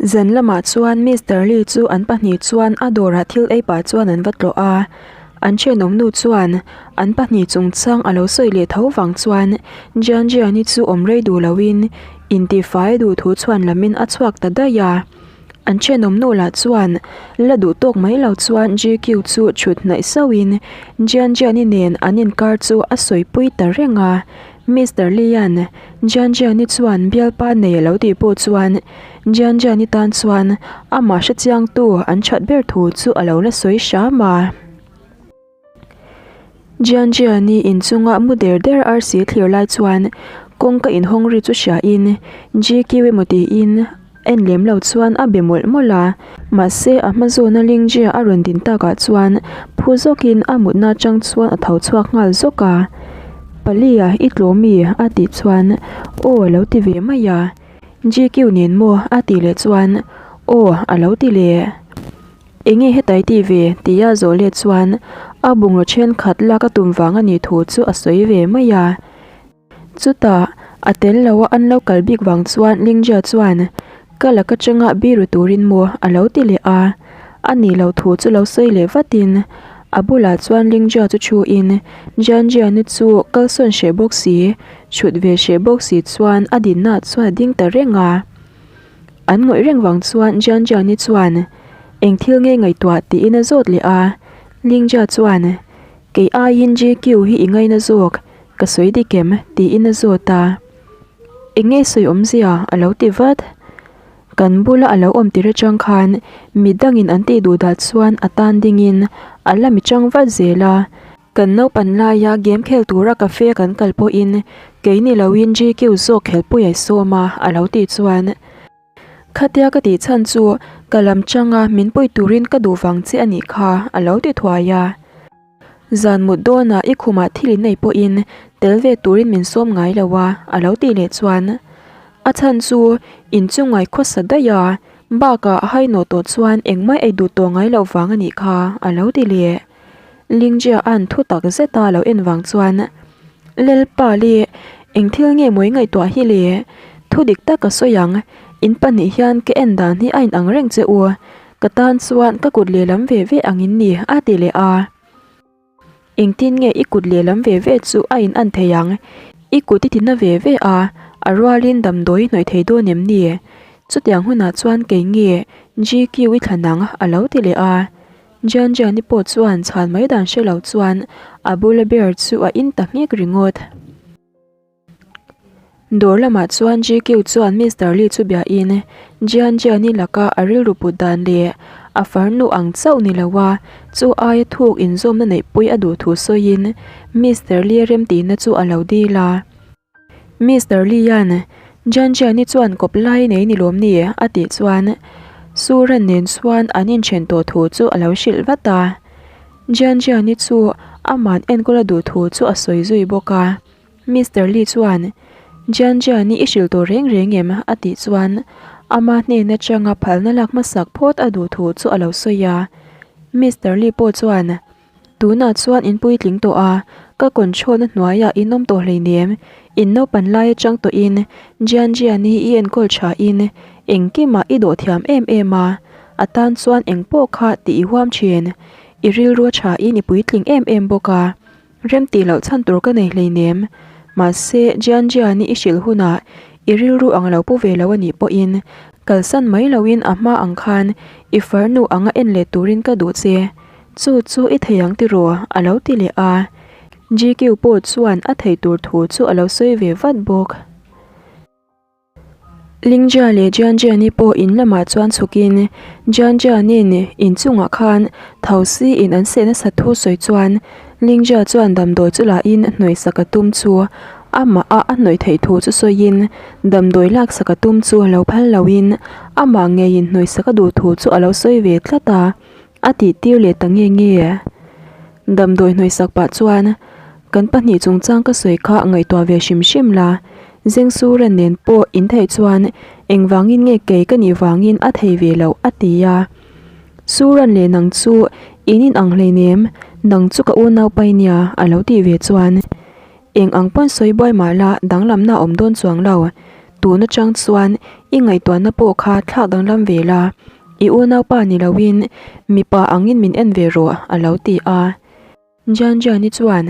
Zan lamah chuan Mister Lee chu an pahnih chuan a dawrah thil ei pah chuan an va tlawh a, an thenawm nu chuan an pahnih chungchang a lo sawi leh tho vang chuan Jian Jian-i chu awm rei duh loin intihfai duh thu chhuan lamin a chhuak ta daih a. An thenawm nu lah chuan la duh tawk mai lo chuan GQ chu chhut hnaih sauhin Jian Jian-i nen an inkar chu a sawipui ta reng a. Mister Lee-a'n Jian Jian-i chuan bialpa nei a lo tih pawh chuan Jian Jian-i tan chuan amah hrechiangtu an that ber thu chu a lo la sawi hram a. Jian Jian-i inchunga mu der der arsi thlir lai chuan kawngka inhawng ri chu hriain GQ emaw tiin en lem lo chuan a be mawlh mawlh a. Mahse a hma zawna Lingjia a rawn din takah chuan phu zawkin a mutna atang chuan a tho chhuak nghal zawk a. Palia i tlawm mi? a tih chuan aw a lo ti ve mai a. GQ nen maw? a tih leh chuan aw a lo ti leh. Enge hetai ti ve? tia zawh let chuan a bungraw thenkhat lak a tum vang a nih thu chu a sawi ve mai a. Chutah a tel lo a an lo kal bik vang chuan Lingjia chuan ka lak atanga biru turin maw a lo ti leh a. A nih loh thu chu lo sawi leh vatin a bulah chuan Lingjia chu thuin Jianjiani chu kalsawn hreh bawk si, chhut ve hreh bawk si chuan a dinna chuan a ding ta reng a. An ngawih reng vang chuan Jian Jiani chuan, Eng thil nge ngaihtuah? tiin a zawt leh a. Ling Jia chuan, Kei aiin JQ hi i ngaina zawk, ka sawi dik em? tiin a zawt a. Eng nge sawi awmzia? a lo ti vat. Kan bula a lo awm tir atang khan mi dangin an tih duh dah chuan a tan dingin a la mi chang vat zel a. Kan naupan laia game khel tura cafe kan kal pawhin kei ni loin GQ zawk khelpui ai sawm a, a lo tih chuan Khatia ka tih chhan chu ka lam changa min pui turin ka duh vang che a nih kha, a lo ti thuai a. Zan mut dawnah i khumah thil in nei pawhin tel ve turin min sawm ngai lo a, a lo tih leh chuan a chhan chu inchungai khawsa daih a, bakah a hainawh tawh chuan engmah ei duh tawh ngai loh vang a nih kha, a lo ti leh. Lingjia an thu tak zet a lo en vang chuan Lalpa le eng thil nge mawi ngaihtuah hi le? Thu dik tak ka sawi ang, in pahnih hian ka en dan hi a inang reng che u, ka tan chuan ka kut lehlam ve ve ang in ni a ti leh a. Engtin nge i kut lehlam ve ve chu a in an thei ang? I kut i ti na ve ve a, a rualin damdawi i hnawih thei dawn em ni? Chutiang hunah chuan kei nge GQ i thlan ang a lo ti leh a. Jian Jiani pawh chuan chhan mai dan hre lo chuan a bula bear chu a in ta nghek ringawt. Dawr lamah chuan GQ chuan Mister Lee chu biain Jian Jiani laka a rilru put dan leh a farnu ang chauh ni lo a, chu aia thuk inzawmna neihpui a duh thu sawiin Mister Lee remtihna chu a lo dil a. Mister Lee-a'n, Jian Jian-i chuan kawp lai nei ni lawm ni? a tih chuan Suran nen chuan an inthen tawh thu chu a lo hrilh vat a. Jian Jian-i chu ama'n enkawl a duh thu chu a sawi zui bawk a. Mister Lee chuan, Jian Jian-i i hrilh tawh reng reng em? a tih chuan ama hnen atanga phalna lak hmasak phawt a duh thu chu a lo sawi a. Mister Lee pawh chuan, Tunah chuan in puitling tawh a, ka control-na hnuaiah in awm tawh hleinem, in naupan lai atang tawhin Jian Jian hi i enkawl thain engkimah i dawh thiam em em a, a tan chuan eng pawh kha tih i huam thin. I rilru a thain i puitling em em bawk a, rem tih loh chhan tur ka nei hleinem. Mahse, Jian Jian hi i hrilh hunah i rilru ang lo pu ve lo a nih pawhin kalsan mai loin a hma ang khan i farnu anga en leh turin ka duh che. Chu chu i thei ang tiraw? a lo ti leh a. GQ pawh chuan a thei tur thu chu a lo sawi ve vat bawk. Lingjia leh Jianjiani pawh in lamah chuan chhukin Jianjiani'n inchungah khan thosi in an seh nasa thu sawi chuan Lingjia chuan damdawi chu lahin hnawih sak a tum chu amah a a hnawih theih thu chu sawiin damdawi lak sak a tum chu lo phal loin amah ngeiin hnawih sak a duh thu chu a lo sawi ve tlat a. A tih tir leh ta nge nge. Damdawi hnawihsak pah chuan kan pahnih chungchang ka sawi kha ngaihtuah ve hrim hrim la, Zengsuran nen pawh in theih chuan engvangin nge kei ka nih vangin a thei ve loh a ti a. Suran leh nang chu in in ang hleinem, nang chu ka unau pai nia a lo tih ve chuan eng ang pawn sawi buai mah la danglamna a awm dawn chuang lo. Tun atang chuan i ngaihtuahna pawh kha thlak danglam ve la, i unaupa ni loin mipa angin min en ve rawh a lo ti a. Janjani chuan,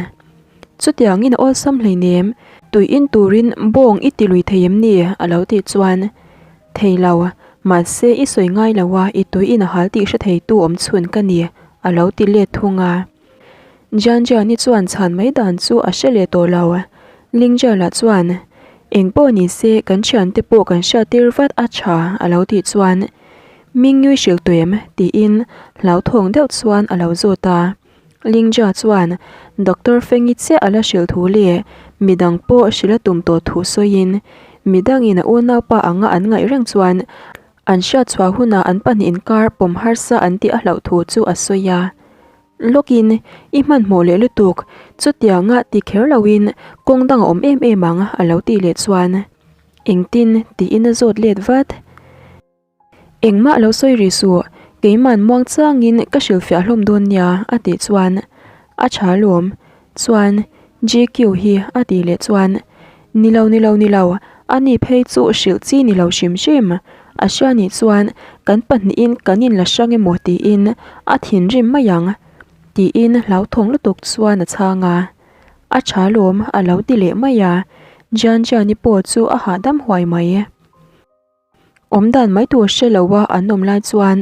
Chutiangin a awlsam hleinem, tui in turin bawng i ti lui thei em ni? a lo tih chuan, Thei lo, mahse i sawi ngai lo a, i tui in a hal tih hre theitu awm chhun ka ni, a lo ti let thung a. Janjani chuan chhan mai dan chu a hre leh tawh lo. Lingjala chuan, Eng pawh ni se, kan thiante pawh kan hriattir vat a tha, a lo tih chuan, Mingyu hrilh tawh em? tiin hlauthawng deuh chuan a lo zawt a. Lingja chuan Doctor Fengi chiah a la hrilh thu leh midang pawh hrilh a tum tawh thu sawiin midangin a unaupa anga an ngaih reng chuan an hriatchhuah hunah an pahnih inkar pawm harsa an tih a hlauh thu chu a sawi a. Lawkin i hmanhmawh leh lutuk, chutianga ti kher loin kawng dang a awm em em ang a lo tih leh chuan engtin tiin a zawt let vat. Engmah lo sawi rih suh, keiman muang changin ka hrilhfiah hlawm dawn nia a tih chuan a tha lawm chuan GQ hi a tih leh chuan ni lo ni lo ni lo a ni phei chu hrilh chi ni lo hrim hrim a hria nih chuan kan pahnihin kan inla hrang emaw tiin a thinrim mai ang tiin hlauthawng lutuk chuan a chhang a a tha lawm a lo ti leh mai a Jianjiani pawh chu a hahdam huai mai. Awm dan mai tur hre lo a an awm lai chuan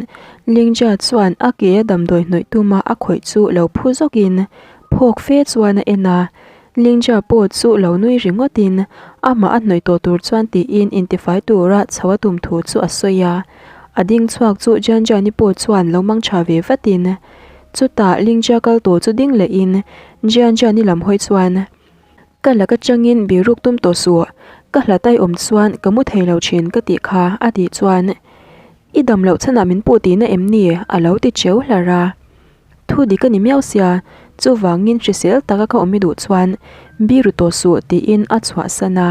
Lingja chuan a ke a damdawi hnawih tuma a khawih chu lo phu zawkin phawk fe chuan a en a. Lingja pawh chu lo nui ringawtin amah a hnawih tawh tur chuan tiin intifai tura chho a tum thu chu a sawi a. A ding chhuak chu Jianjiani pawh chuan lo mang tha ve vatin chutah Lingja kal tawh chu ding lehin Jianjiani lam hawi chuan Ka lak atangin biruk tum tawh suh, ka hlat ai awm chuan ka mu thei lo thin ka tih kha a tih chuan I dam loh chhanah min puh tihna em ni? a lo ti cheu hlar a. Thu dik a ni miau sia, chuvangin hrisel taka ka awm i duh chuan biru tawh suh tiin a chhuahsan a.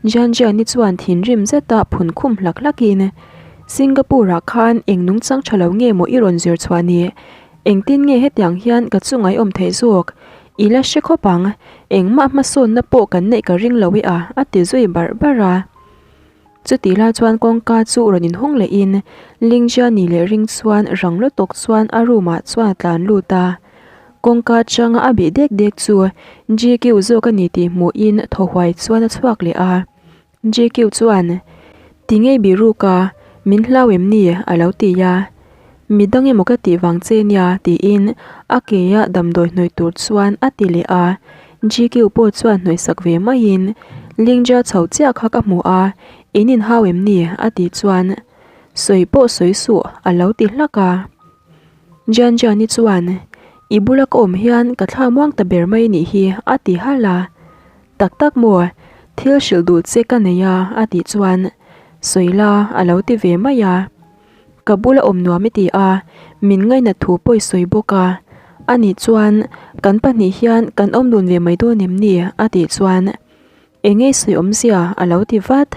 Jianjiani chuan thinrim zeta phun khum hlak hlakin Singapore-ah khan eng nungchang tha lo nge maw i rawn zir chhuah ni? Engtin nge hetiang hian ka chungai awm theih zawk? I la hre khawp ang, engmah hmasawnna pawh kan neih ka ring lo e a, a ti zui barh barh a. Chutih lai chuan kawngka chu rawn inhawng lehin Lingjiani leh ring chuan rang lutuk chuan a room ah chuan a tlan lut a. Kawngka atanga a bih dek dek chu GQ zawk a ni tih hmuhin thaw huai chuan a chhuak leh a. JQ chuan, Ti ngei biruk a, min hlau em ni? a lo ti a. Mi dang emaw ka tih vang che nia tiin a keia damdawi hnawih tur chuan a ti leh a. JQ pawh chuan hnawih sak ve maiin, Lingja chho chiah kha ka hmu a, in inhau em ni? a tih chuan, Sawi pawh sawi suh a lo ti hlak a. Jianjiani chuan, I bula ka awm hian ka thla muang ta ber mai nih hi a ti halh a. Tak tak maw? Thil hrilh duh che ka nei a a tih chuan sawi la a lo ti ve mai a. Ka bula awm nuam i ti a, min ngainat thu pawh i sawi bawk a. Anih chuan kan pahnih hian kan awm dun ve mai dawn em ni? a tih chuan eng nge sawi awmzia a lo ti vat.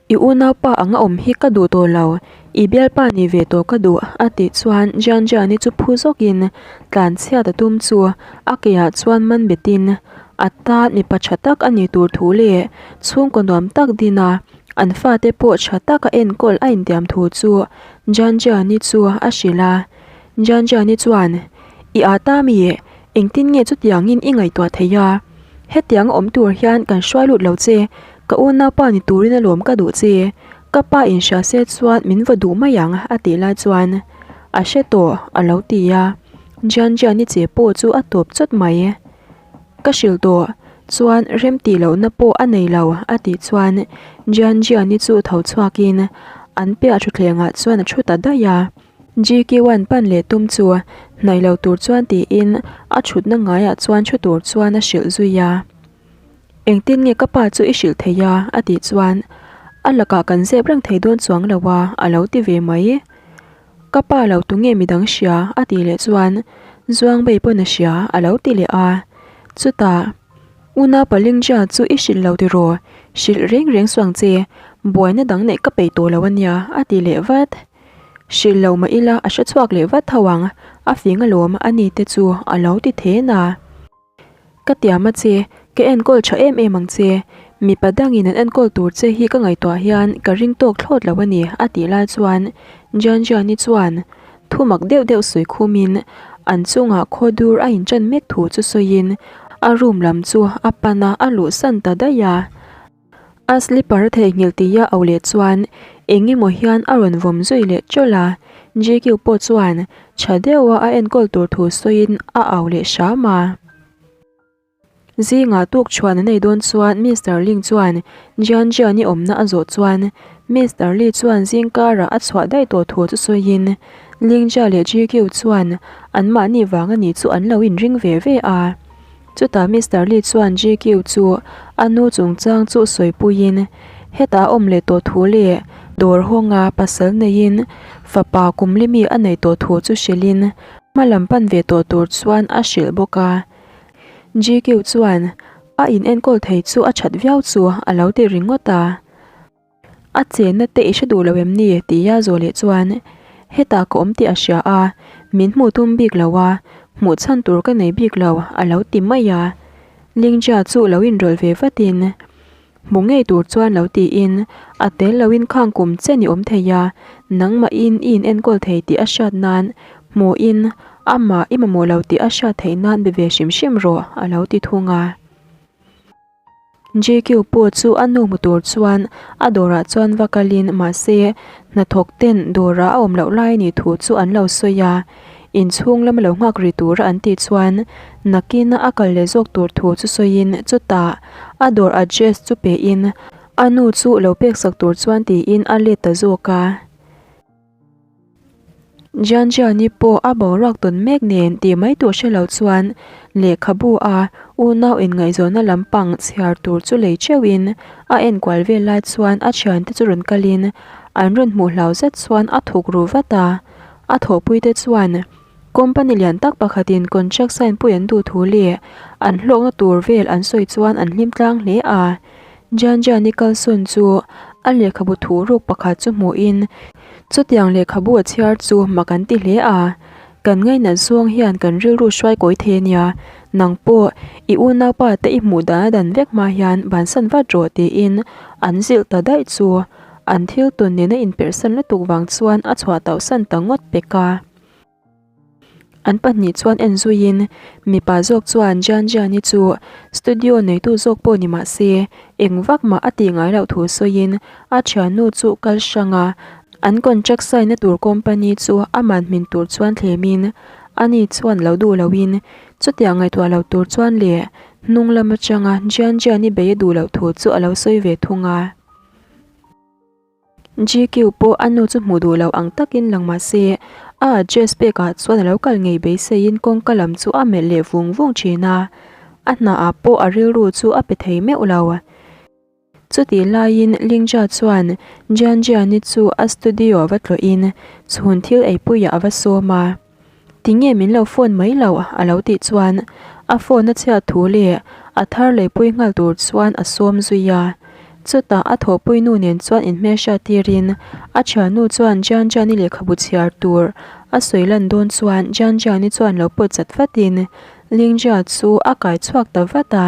I unaupa anga awm hi ka duh tawh lo, i bialpa ni ve tawh ka duh a tih chuan Jianjiani chu phu zawkin tlan chhiat a tum chu a keah chuan man betin a tan mipa tha tak a nih tur thu leh chhungkaw nuam tak din a an fate pawh tha taka enkawl a intiam thu chu Jianjiani chu a hrilh a. Jianjiani chuan, I ata mi, engtin nge chutiangin i ngaihtuah thei a? Hetianga awm tur hian kan hruai lut lo che, Ka unaupa ni turin alawm ka duh che, ka pa inhria se chuan min va duh mai ang a tih lai chuan a hre tawh a lo ti a, Jianjiani che pawh chu a tawp chawt mai. Ka hrilh tawh chuan rem tih lohna pawh a nei lo a tih chuan Jianjiani chu tho chhuakin an piah thutthlengah chuan a thu ta daih a. GQ-a'n pan leh tum chu hnaih lo tur chuan tiin a thutna ngaiah chuan thu tur chuan a hrilh zui a. Engtin nge ka pa chu i hrilh thei a? a tih chuan a lakah kan zep reng thei dawn chuang lo a, a lo ti ve mai. Ka pa lo tu nge midang hria? a tih leh chuan Zuangbei pawn a hria a lo ti leh a. Chutah Una Palingjia chu i hrilh lo tiraw? Hrilh reng reng suang che, buaina dang neih ka peih tawh lo a nia a ti leh vat. Hrilh lo mah ila a hre chhuak leh vat tho ang, a fing alawm a ni te chu a lo ti then a. Ka tiam a che, ka enkawl tha em em ang che. Mipa dangin an enkawl tur che hi ka ngaihtuah hian ka ring tawk thlawt lo a ni, a tih lai chuan Jianjiani chuan thu mak deuh deuh sawi khumin an chungah khaw dur a inṭan mek thu chu sawiin a room lam chu a pan a, a luhsan ta daih a. A slipper a theihnghilh tia au leh chuan eng emaw hian a rawn vawm zui leh ṭawlh a, JQ pawh chuan ṭha deuha a enkawl tur thu sawiin a au leh hram a. Zingah tuk chhuan an ei dawn chuan Mister Ling chuan Jian Jian-i awmna a zawh chuan Mister Li chuan zing karah a chhuah daih tawh thu chu sawiin Ling Jia leh JQ chuan anmahni vang a nih chu an lo inring ve ve a. Chutah Mister Li chuan GQ chu a nu chungchang chu sawipuiin hetah a awm leh tawh thu leh dawr hawnga pasal neiin fapa kumli mi a nei tawh thu chu hrilhin hma lam pan ve tawh tur chuan a hrilh bawk a. GQ chuan a in enkawl thei chu a that viau chu a lo ti ringawt a. A chenna te i hre duh lo em ni? tia zawh leh chuan hetah ka awm tih a hria a, min hmuh tum bik lo a, hmuh chhan tur ka nei bik lo a lo ti mai a. Lingjia chu lo inrawlh ve vatin Hmu ngei tur chuan lo tiin a tel loin khang kum chen i awm thei a, nangmahin i inenkawl thei tih a hriat nan hmuhin amah i mamawh lo tih a hriat theih nan be ve hrim hrim rawh a lo ti thung a. JQ pawh chu a nu hmu tur chuan a dawrah chuan va kalin mahse hnathawk ten dawrah a awm loh lai a nih thu chu an lo sawi a, inchhung lama lo nghak ri tura an tih chuan nakin a kal leh zawk tur thu chu sawiin chutah a dawr address chu pein a nu chu lo pek sak tur chuan tiin a let ta zawk a. Jianjiani pawh a boruak tawn mek nen tih mai tur hre lo chuan lehkhabu a unau inngaihzawnna lampang chhiar tur chu lei theuhin a enkual vel lai chuan a thiante chu rawn kalin an rawn hmuh hlau zet chuan a thuk ru vat a. A thawhpuite chuan company lian tak pakhatin contract sign pui an duh thu leh an hlawkna tur vel an sawi chuan an hlim tlang hle a. Jianjiani kalsawn chu a lehkhabu thu ruk pakhat chu hmuhin chutiang lehkhabu a chhiar chu mak an ti hle a. Kan ngainat zawng hian kan rilru hruai kawi thei a nia, nang pawh i unaupa te i hmuh dan a dan vek hma hian bansan vat rawh tiin an zilh ta daih chu. An thil tawn nena inperhsan lutuk vang chuan a chhuah tauhsan ta ngawt pek a. An pahnih chuan en zuiin mipa zawk chuan Jian Jian-i chu studio neitu zawk pawh ni mah se eng vak mah a tih ngai loh thu sawiin a thiannu chu kal hrang a, an contract sign na tur company chu aman hmin tur chuan thlemin ani chuan lo duh loin chutiang ngaihtuah lo tur chuan leh hnung lam atanga Jian Jian-i bei a duh loh thu chu a lo sawi ve thung a. GQ pawh a nu chu hmuh duh lo ang takin lang mah se, a address pekah chuan a lo kal ngei beiseiin kawngka lam chu a melh leh vung vung thin a, a hnaah pawh a rilru chu a pe thei meuh lo. Chutih laiin Lingja chuan Jian Jiani chu a studio a va tlawhin chhun thil eipuiah a va sawm a. Tinge min lo phone mai loh a lo tih chuan a phone a chhiat thu leh a thar leipui nghal tur chuan a sawm zui a. Chutah a thawhpui nu nen chuan inhmelhriat tirin a thiannu chuan Jian Jiani lehkhabu chhiar tur a sawi lan dawn chuan Jian Jiani chuan lo pawt chat vatin Ling Jia chu a kai chhuak ta vat a.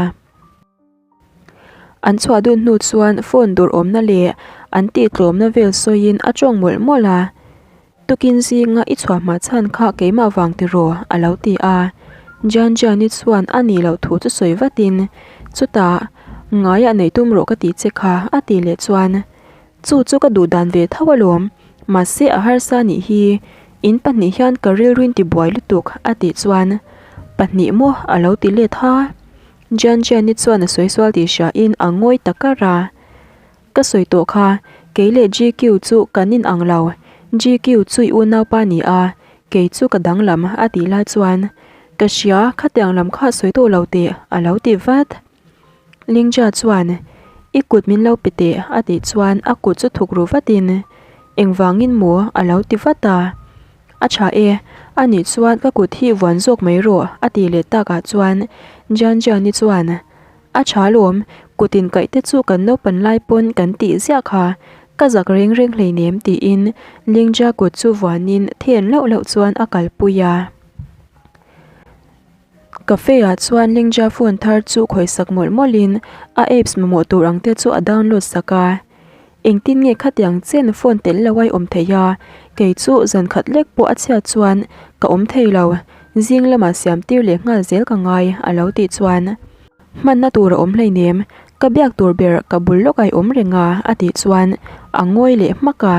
An chhuah dun hnu chuan phone dur awmna leh an tih tlawmna vel sawiin a tawng mawlh mawlh a. Tukin zinga i chhuah hma chhan kha keimah vang tiraw a lo ti a. Jian Jiani chuan a nih loh thu chu sawi vatin chutah ngaiah neih tum rawh ka tih che kha a tih leh chuan chu chu ka duh dan ve tho alawm mahse a harsa nih hi in pahnih hian ka rilruin tibuai lutuk a tih chuan pahnih maw a lo ti let ha. Jian Jiani chuan a sawi sual tih hriain a ngawi ta kar a. Ka sawi tawh kha, kei leh GQ chu kan in ang lo. GQ chu i unaupa ni a, kei chu ka danglam a tih lai chuan, Ka hria, khatiang lam kha sawi tawh lo teh a lo ti vat. Lingjia chuan, I kut min lo pe teh a tih chuan a kut chu thuk ru vatin, Engvangin maw a lo ti vat a. A tha e, a nih chuan ka kut hi vuan zawk mai rawh a tih leh takah chuan Jian Jiani chuan, A tha lawm, kut inkaih te chu kan naupan lai pawn kan tih ziah kha, ka zak reng reng hleinem tiin Lingjia kut chu vuanin then lauh lauh chuan a kalpui a. Cafe ah chuan Lingja phone thar chu khawisak mawlh mawlhin a apps mamawh tur ang te chu a download sak a. Engtin nge khatiang chen phone tel lo a i awm thei a, kei chu zan khat lek pawh a chhiat chuan ka awm thei lo, zing lamah siam tir leh nghal zel ka ngai a lo tih chuan hmanna tur a awm hleinem, ka biak tur ber ka bul lawk a i awm reng a a tih chuan a ngawi leh hmak a.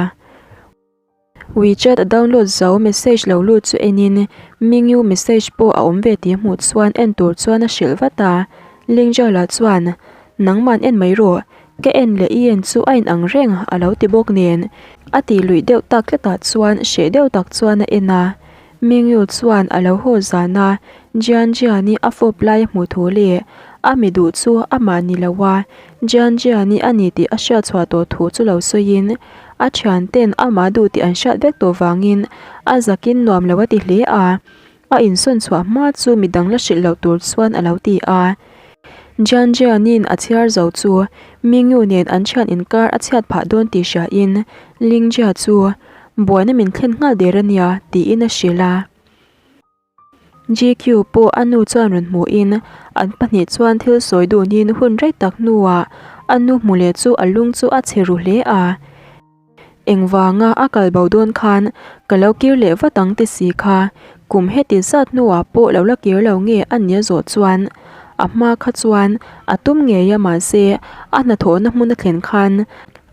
WeChat a download zo message lo lut chu enin Mingyu message pawh a awm ve tih hmuh chuan en tur chuan a hrilh vat a. Lingjala chuan, Nangman en mai rawh, ka en leh i en chu a inang reng a lo ti bawk nen a tih luih deuh tak tlatah chuan hreh deuh tak chuan a en a. Mingyu chuan a lo haw zan a, Jian Jian-i a fawp lai a hmuh thu leh a mi duh chu amah ni lo a, Jian Jian-i a ni tih a hriat chhuah tawh thu chu lo sawiin a thianten amah duh tih an hriat vek tawh vangin a zakin nuam lo a ti hle a, a insawn chhuah hma chu midang la hrilh loh tur chuan a lo ti a. Jian Jian-in a chhiar zo chu Mingyu nen an thian inkar a chhiat phah dawn tih hriain Ling Jia chu buaina min thlen nghal der a nia tiin a hrilh a. GQ pawh a nu chuan rawn hmuhin an pahnih chuan thil sawi dunin hun rei tak hnuah a nu hmu leh chu a lung chu a chhe ru hle a. Engvanga a kal bo dawn khan ka lo kir leh vat ang ti si kha kum heti zat hnuah pawh lo la kir lo nge a nia zawh chuan a hma kha chuan a tum ngei a mahse a hnathawhna hmun a thlen khan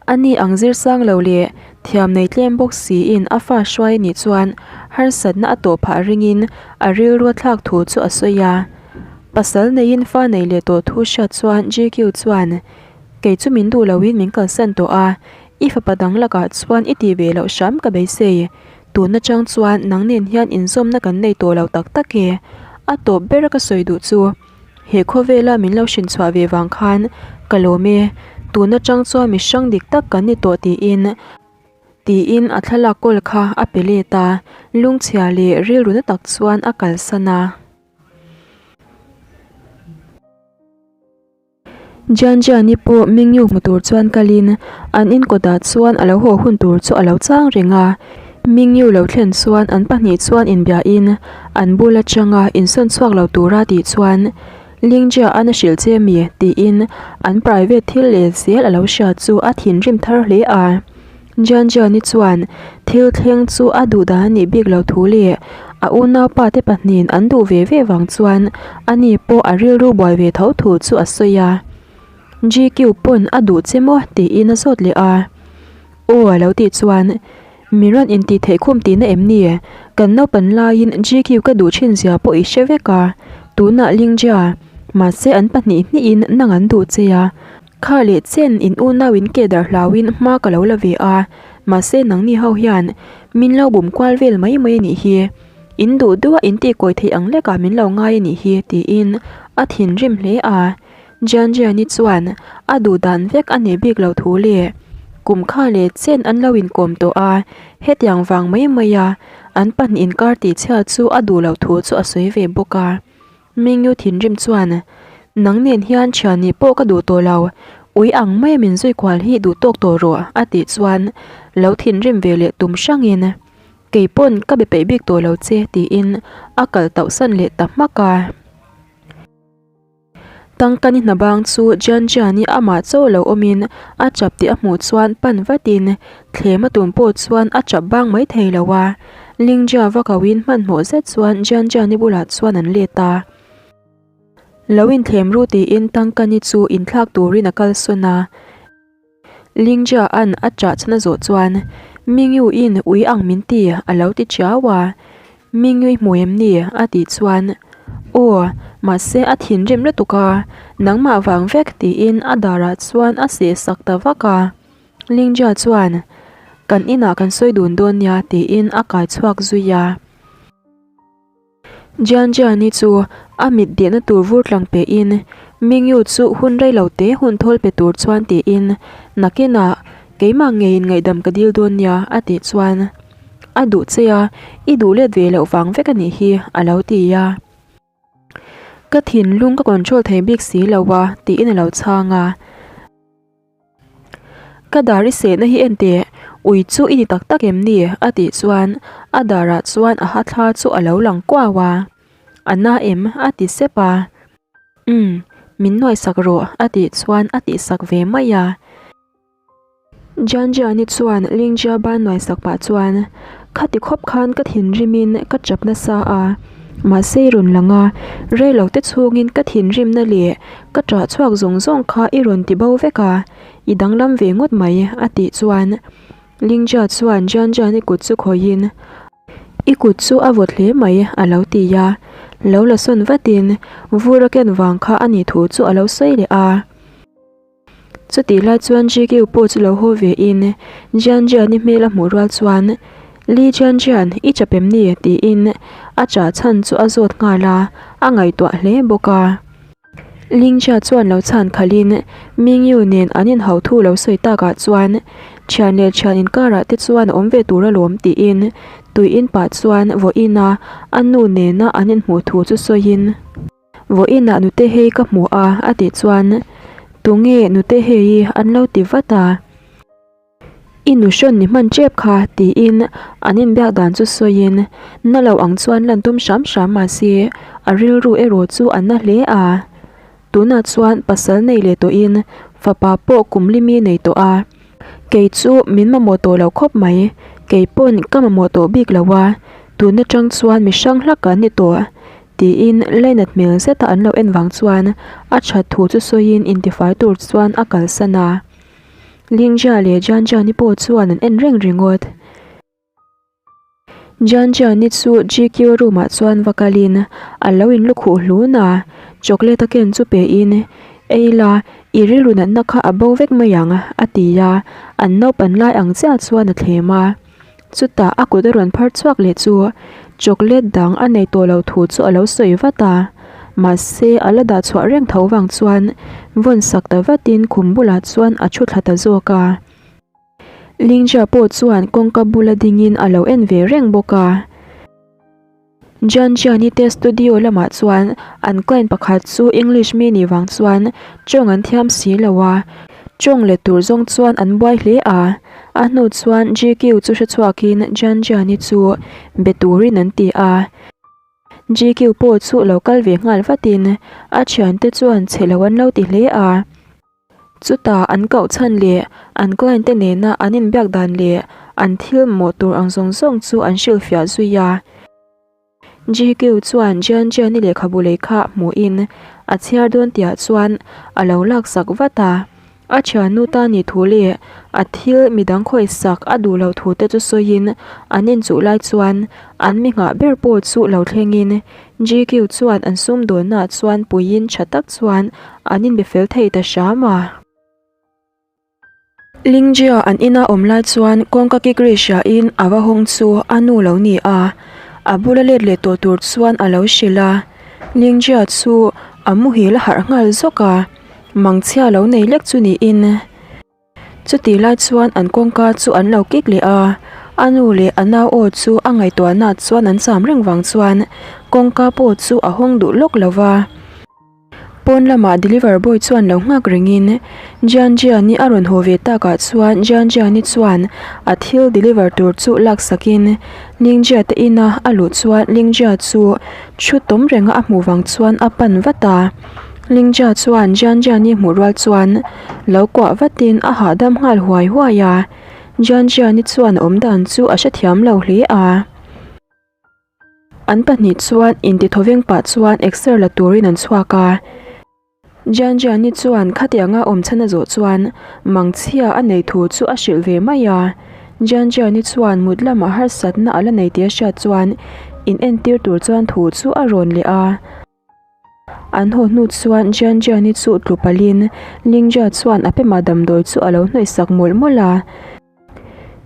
A ni ang zir sang lo leh thiam nei tlem bawk siin a fa hruai anih chuan harsatna a tawh phah ringin a rilru a thlak thu chu a sawi a. Pasal neiin fa nei leh tawh thu hriat chuan GQ chuan, Kei chu min duh loin min kalsan tawh a, i fapa dang lakah chuan i tih ve loh hram ka beisei. Tun atang chuan nang nen hian inzawmna kan nei tawh lo tak tak e. A tawp ber a ka sawi duh chu. He khawvela min lo hrin chhuah ve vang khan ka lawm e, tun atang chuan mi hrang dik tak kan ni tawh tiin tiin a thlalak kawl kha a pe let a, lungchhia leh rilru na tak chuan a kalsan a. Jianjiani pawh Mingyu hmu tur chuan kalin an in kawtah chuan a lo haw hun tur chu a lo chang reng a. Mingyu lo thlen chuan an pahnih chuan inbiahin an bul atanga insawn chhuak lo tura tih chuan Lingjia an a hrilh che mi tiin an private thil leh zel a lo hria chu a thinrim thar hle a. Jianjiani chuan thil thleng chu a duh dan a nih bik lo thu leh a unaupa te pahnihin an duh ve ve vang chuan ani pawh a rilru buai ve tho thu chu a sawi a. GQ pawn a duh che maw tiin a zawt leh a. Aw a lo tih chuan Mi rawn intih theih khum tihna em ni? Kan naupan laiin GQ ka duh thin zia pawh i hre vek a, tunah Lingjia, mahse an pahnih hnihin nang an duh che a. Kha leh chen in unau in ke darh hlauin hma ka lo la ve a, mahse nangni ho hian min lo bum kual vel mai mai a nih hi. In duh duh a in tihkawi theih ang lekah min lo ngai a nih hi tiin a thinrim hle a. Jianjiani chuan a duh dan vek a nei bik lo thu leh kum kha leh chen an lo inkawm tawh a, hetiang vang mai mai a an pahnih inkar tihchhia chu a duh loh thu chu a sawi ve bawk a. Mingyu thinrim chuan, Nang nen hian thian nih pawh ka duh tawh lo, ui ang maia min zui kual hi duh tawk tawh rawh a tih chuan lo thinrim ve leh tum hrangin, Kei pawn ka be peih bik tawh lo che tiin a kal tauhsan leh ta hmak a. Tangkani hna bang chu Jian Jian-i amah chauh lo awmin a chap tih a hmuh chuan pan vatin thlem a tum pawh chuan a chap bang mai thei lo a. Lingjia va koin hmanhmawh zet chuan Jian Jian-i bulah chuan an let a. Lo inthlem ru tiin Tangkani chu inthlak turin a kalsawn a. Lingjia an a chah chhan a zawh chuan, Mingyu in ui ang min ti a lo ti chiau a. Mingyu i hmu em ni? a tih chuan, Aw, mahse a thinrim lutuk a, nangmah vang vek tiin a darah chuan a seh sak ta vak a. Lingjia chuan, Kan inah kan sawi dun dawn nia tiin a kai chhuak zui a. Jianjiani chu a mit dehna tur vur tlang pehin Mingyu chu hun rei lo te hun thawl pe tur chuan tiin nakinah keimah ngeiin ngaihdam ka dil dawn nia a tih chuan a duh che a, i duh let ve loh vang vek a nih hi a lo ti a. Ka thinlung ka control thei bik si lo a tiin a lo chhang a. Ka dar i sehna hi en teh, ui chu i ni tak tak em ni? a tih chuan a darah chuan a ha thla chu a lo lang kuau a. A na em? a ti sep a. Umm, min nuaisak rawh a tih chuan a tihsak ve mai a. Jianjiani chuan Lingjia ban nuaisak pah chuan, Khati khawp khan ka thinrimin ka chap nasa a, mahse i rawn lang a, reilo te chhungin ka thinrimna leh ka ṭah chhuak zawng zawng kha i rawn ti bo vek a, i danglam ve ngawt mai a tih chuan Lingjia chuan Jianjiani kut chu khawihin, I kut chu a vawt hle mai a lo ti a, lo la sawn vatin vur a ken vang kha a nih thu chu a lo sawi leh a. Chutih lai chuan GQ pawh chu lo haw ve in Jian Jian-i hmel a hmuh rual chuan Li Jian Jian, i chap em ni? tiin a chah chhan chu a zawt nghal a, a ngaihtuah hle bawk a. Ling Jia chuan lo chhan khalhin Mingyu nen an inhau thu lo sawi takah chuan thian leh thian inkarah te chuan a awm ve tur alawm tiin tui in pah chuan vawiin a a nu nena an inhmuh thu chu sawiin Vawiinah nute hei ka hmu a a tih chuan tunge nute hei an lo ti vat a. I nu hrawn ni hman tep kha tiin an inbiak dan chu sawiin na lo ang chuan lan tum hram hram mahse a rilru erawh chu a na hle a. Tunah chuan pasal nei leh tawhin fapa pawh kum limi nei tawh a. Kei chu min mamawh tawh lo khawp mai, kei pawn ka mamawh tawh bik lo a, tun atang chuan mi hrang hlak kan ni tawh tiin lainat hmel zeta an lo en vang chuan a that thu chu sawiin intifai tur chuan a kalsan a. Lingjia leh Jianjiani pawh chuan an en reng ringawt. Jianjiani chu GQ room ah chuan va kalin a lo in lukhuh hlun a, chocolate a ken chu pe in, Ei la, i rilru natna kha a bo vek mai ang, a ti a, an naupan lai ang chiah chuan a thlem a. Chutah a kut a rawn phar chhuak leh chu chocolate dang a nei tawh lo thu chu a lo sawi vat a, mahse a la dah chhuah reng tho vang chuan vawn sak ta vatin khum bulah chuan a thu thla ta zawk a. Lingjia pawh chuan kawngka bula dingin a lo en ve reng bawk a. Jianjiani te studio lamah chuan an client pakhat chu English mi nih vang chuan tawng an thiam si lo a, tawng let tur zawng chuan an buai hle a. A hnu chuan GQ chu hre chhuakin Jianjiani chu be turin an ti a. GQ pawh chu lo kal ve nghal vatin a thiante chuan chhe lo an lo ti hle a. Chutah an koh chhan leh an client te nena an inbiak dan leh an thil mamawh tur ang zawng zawng chu an hrilhfiah zui a. GQ chuan Jian Jian-i lehkhabu lei kha hmuhin a chhiar dawn tihah chuan a lo laksak vat a. A thiannu ta ni thu leh a thil midang khawihsak a duh loh thu te chu sawiin an inchuh lai chuan an mi nghah ber pawh chu lo thlengin GQ chuan an sumdawnnaah chuan puiin tha tak chuan an inbe fel thei ta hram a. Lingjia an ina awm lai chuan kawngka kik ri hriain a va hawng chu a nu lo ni a, a bula let leh tawh tur chuan a lo hrilh a. Lingjia chu a muhil a harh nghal zawk a, mangchhia lo nei lek chu niin. Chutih lai chuan an kawngka chu an lo kik leh a, a nu leh a nau aw chu a ngaihtuahna chuan an cham reng vang chuan kawngka pawh chu a hawng duh lawk lo va. Pawn lamah deliver boy chuan lo nghak rengin Jian Jian-i a rawn haw ve takah chuan Jian Jian-i chuan a thil deliver tur chu laksakin Lingjia te ina a luh chuan Lingjia chu thu tawm renga a hmuh vang chuan a pan vat a. Lingjia chuan Jian Jian-i hmuh rual chuan lo kuah vatin a hahdam nghal huai huai a, Jian Jian-i chuan a awmdan chu a hrethiam lo hle a. An pahnih chuan intithawveng pah chuan exer la turin an chhuak a. Jian Jian-i chuan khatianga awm chhan a zawh chuan mangchhia a nei thu chu a hrilh ve mai a. Jian Jian-i chuan mut lamah harsatna a la nei tih a hriat chuan in entir tur chuan thu chu a rawn leh a. An haw hnu chuan Jian Jian-i chu tlu palhin Lingjia chuan a pema damdawi chu a lo hnawih sak mawlh mawlh a.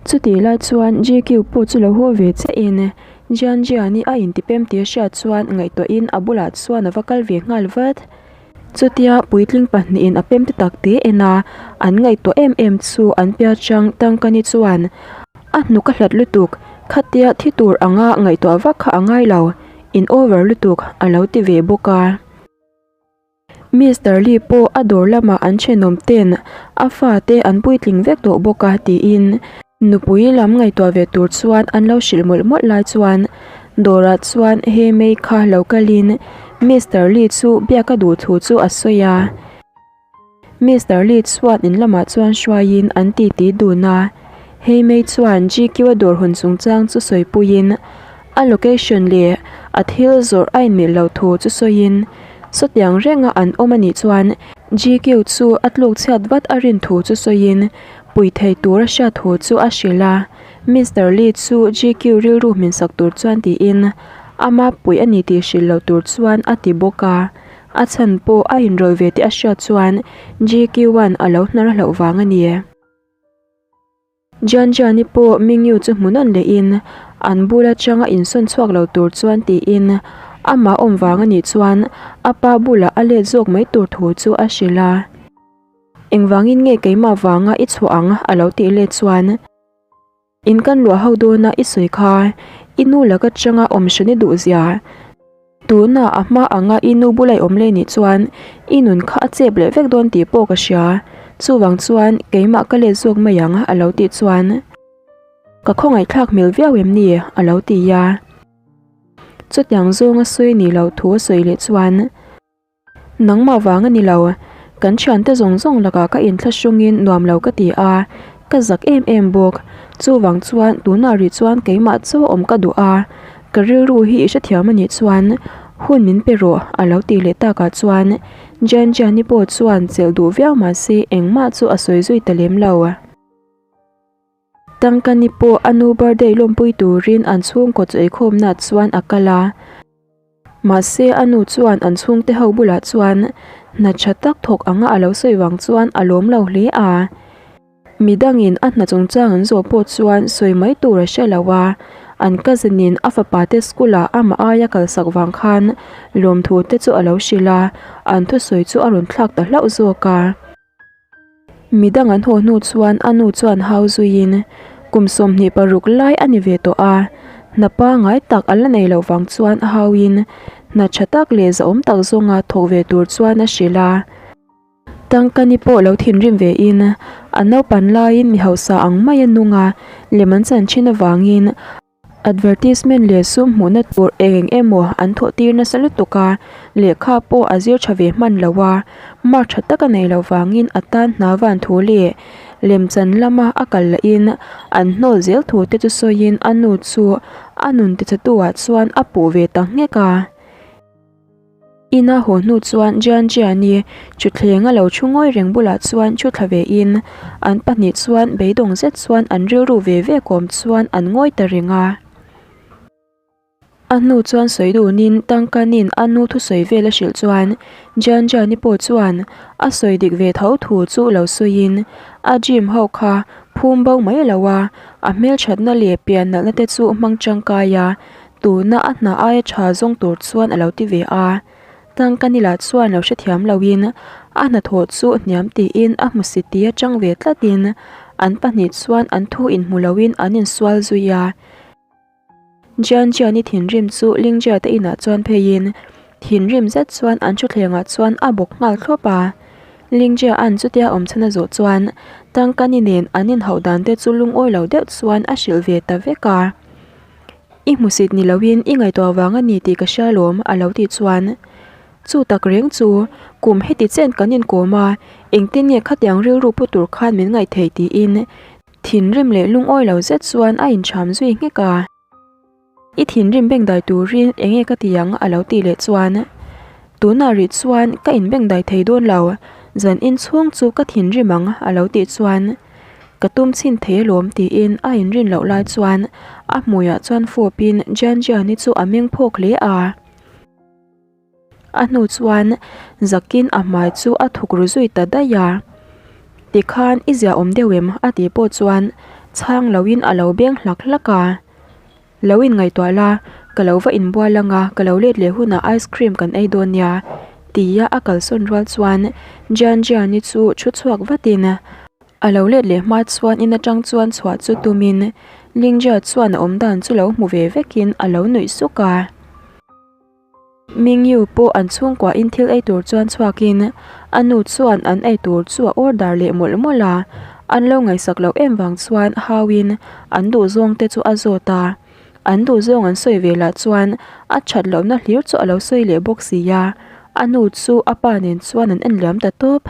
Chutih lai chuan GQ pawh chu lo haw ve chiahin Jian Jian-i a intipem tih a hriat chuan ngaihtuahin a bulah chuan a va kal ve nghal vat. Chutia puitling pahnihin a pem te tak te en a, an ngaihtuah em em chu an pia chang Tangkani chuan a hnuk a hlat lutuk, khatia thi tur anga ngaihtuah vak kha a ngai lo. In over lutuk a lo ti ve bawk a. Mister Lee pawh a dawr lamah an thenawm ten a fate an puitling vek tawh bawk a tiin nupui lam ngaihtuah ve tur chuan an lo hrilh mawlh mawlh lai chuan Dawrah chuan he mei kha lo kalin Mister Lee chu biak a duh thu chu a sawi a. Mister Lee chuan in lamah chuan hruaiin an titi dun a. He mei chuan GQ a dawr hawn chungchang chu sawipuiin a location leh a thil zawrh a inmilh loh thu chu sawiin sawtiang renga an awm a nih chuan GQ chu a tluk chhiat vat a rin thu chu sawiin pui thei tur a hriat thu chu a hrilh a. Mister Lee chu GQ rilru hminsak tur chuan tiin ama pui a ni tih hrilh loh tur chuan a ti bawk a. A chhan pawh a inrawlh ve tih a hriat chuan GQ-a'n a lo hnar hlauh vang a ni. Jian Jian-i pawh Mingyu chu hmu nawn lehin an bul atanga insawn chhuak lo tur chuan tiin amah awm vang a nih chuan a pa bulah a let zawk mai tur thu chu a hrilh a. Engvangin nge keimah vanga i chhuah ang a lo tih let chuan. In kan luah ho dawna i sawi kha i nu laka changa awm hran i duh zia. Tunah a hma anga i nu bula i awm leh nih chuan i nun kha a chep leh vek dawn tih pawh ka hria. Chuvang chuan keimah ka let zawk mai ang a lo tih chuan ka khawngaihthlak hmel viau em ni a lo ti a. Chutiang zawnga sawi nih loh thu a sawi leh chuan. Nangmah vang a ni lo, kan thiante zawng zawng lakah ka inthlahrungin nuam lo ka ti a, ka zak em em bawk. Chuvang chuan tunah rih chuan keimah chaw awm ka duh a, ka rilru hi i hrethiam a nih chuan hun min pe rawh a lo tih leh takah chuan Jan Jani pawh chuan chelh duh viau mahse engmah chu a sawi zui ta lem lo. Tangkani pawh a nu birthday lawmpui turin an chhungkaw chu eikhawmna chuan a kal a. Mahse a nu chuan an chhungte ho bulah chuan hna tha tak thawk anga a lo sawi vang chuan a lawm lo hle a. Midangin a hna chungchang an zawh pawh chuan sawi mai tur a hre lo a, an cousin in a fapa te school ah amah aia kalsak vang khan lawmthu te chu a lo hrilh a, an thusawi chu a rawn thlak ta hlauh zawk a. Midang an haw hnu chuan a nu chuan hau zuiin kum 26 lai a ni ve tawh a, hna pangngai tak a la nei loh vang chuan a hauin hna tha tak leh zahawm tak zawnga thawk ve tur chuan a hrilh a. Tangkani pawh lo thinrim vein a naupan laiin mi hausa ang mai a nung a, lem an chan thin avangin Advertisement leh sum hmuhna tur eng eng emaw an thawh tir nasa lutuk a, lehkha pawh a zir tha ve hman lo a, mark tha tak a nei loh vangin a tan hna van thu leh lemchan lama a kal lahin an hnawl zel thu te chu sawiin a nu chu a nun tichhetu ah chuan a puh ve ta nghek a. Ina haw hnu chuan Jian Jian-i thutthleng a lo thu ngawi reng bulah chuan thu thla ve in, an pahnih chuan beidawng zet chuan an rilru ve ve kawm chuan an ngawi ta reng a. A hnu chuan sawi dunin Tangkanin a nu thusawi vel a hrilh chuan Jian Jian-i pawh chuan a sawi dik ve tho thu chu lo sawiin a gym ho kha phum bo mai lo a, a hmelthatna leh pian nalhna te chu hmang tangkai a, Tuna a hna aia tha zawng tur chuan a lo ti ve a, Tangkanila chuan lo hrethiam loin a hnathawh chu hniam tiin a hmusit ti atang ve tlatin an pahnih chuan an thu inhmu loin an insual zui a. Jian Jian-i thinrim chu Lingjia te inah chuan pheiin thinrim zet chuan an thutthlengah chuan a bawk nghal thlawp a. Lingjia-a'n chutia awm chhan a zawh chuan Tangkani nen an inhauh dan te chu lungawi lo deuh chuan a hrilh ve ta vek a. I hmusit ni loin i ngaihtuah vang a ni tih ka hria lawm a lo tih chuan chu tak reng chu kum heti chen kan inkawm a, engtin nge khatiang rilru pu tur khan min ngaih theih tiin thinrim leh lungawi lo zet chuan a incham zui nghek a. I thinrim bengdai turin enge ka ti ang a lo tih leh chuan tunah rih chuan ka inbengdai thei dawn lo, zan inchhung chu ka thinrim ang a lo tih chuan Ka tum chhin thei alawm tiin a inrin loh lai chuan a hmuiah chuan fawpin Jian Jian-i chu a meng phawk hle a. A hnu chuan zakin a hmai chu a thuk ru zui ta daih a. Tikhan i zia awm deuh em? a tih pawh chuan chhang loin a lo beng hlak hlak a. Lo inngaihtuah la, ka lo va inbual ang a, ka lo let leh hunah ice cream kan ei dawn nia, tia a kalsawn rual chuan Jian Jian-i chu thu chhuak vatin a lo let leh hma chuan in atang chuan chhuah chu tumin Lingjia chuan a awmdan chu lo hmu ve vekin a lo nuih suk a. Mingyu pawh an chhungkuahin thil ei tur chuan chhuakin a nu chuan an ei tur chu a order leh mawlh mawlh a, an lo ngaihsak loh em vang chuan hauin an duhzawng te chu a zawt a. An duhzawng an sawi ve lah chuan a that lohna hlir chu a lo sawi leh bawk si a, a nu chu a pa nen chuan an en liam ta tawp.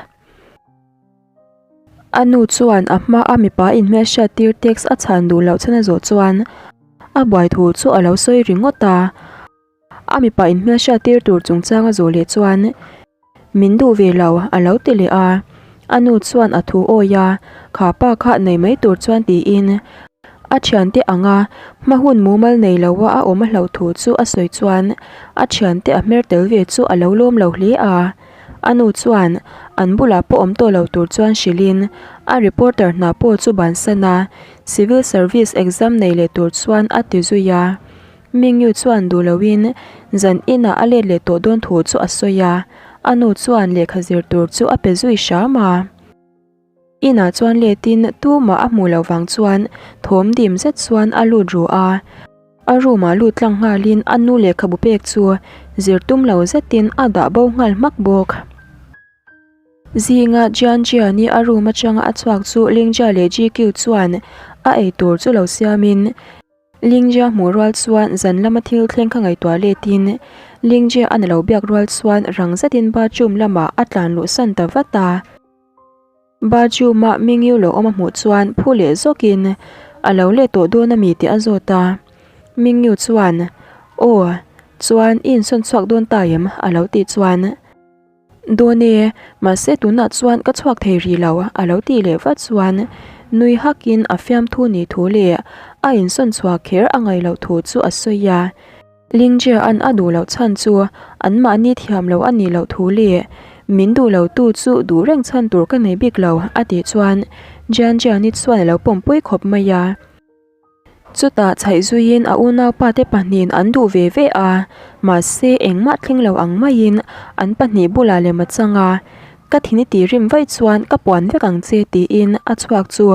A nu chuan a hma a mipa inhmelhriat tir text a chhan duh loh chhan a zawh chuan a buai thu chu a lo sawi ringawt a. A mipa inhmelhriat tir tur chungchang a zawh leh chuan min duh ve lo a lo ti leh a. A nu chuan a thu awi a, kha pa kha nei mai tur chuan tiin a thiante anga hma hun mumal nei lo a a awm a hlauh thu chu a sawi chuan a thiante a hmer tel ve chu a lo lawm lo hle a. A nu chuan an bulah pawh awm tawh lo tur chuan hrilhin a reporter hna pawh chu bansan a, civil service exam nei leh tur chuan a ti zui a. Mingyu chuan duh loin zan inah a let leh tawh dawn thu chu a sawi a, a nu chuan lehkha zir tur chu a pe zui hram a. Inah chuan letin tumah a hmuh loh vang chuan thawm dim zet chuan a lut ru a. A room ah lut tlang nghalin a nu lehkhabu pek chu zir tum lo zetin a dah bo nghal hmak bawk. Zinga Jian Jian-i a room atanga a chhuak chu Lingjia leh GQ chuan a eitur chu lo siamin Lingjia hmuh rual chuan zan lama thil thleng kha ngaihtuah letin Lingjia a na lo biak rual chuan rang zetin bathroom lamah a tlan luh san ta vat a. Bathroom-a Mingyu lo awm a hmuh chuan phu leh zawkin a lo let tawh dawn a mi tih a zawt a. Mingyu chuan, Aw, chuan i insawn chhuak dawn ta em? a lo tih chuan. Dawn e, mahse tunah chuan ka chhuak thei rih lo a lo tih leh vat chuan nui hakin a fiamthu ni thu leh a insawn chhuah kher a ngaih loh thu chu a sawi a. Lingjia'n a duh loh chhan chu anmahni thiam lo a nih loh thu leh min duh lo tu chu duh reng chhan tur ka nei bik lo a tih chuan Jianjiani chuan a lo pawmpui khawp mai a. Chutah chhaih zuiin a unaupa te pahnihin an duh ve ve a, mahse engmah thleng lo ang maiin an pahnih bulah lem a chang a, Ka thin i tih rim vaih chuan ka puan vek ang che tiin a chhuak chu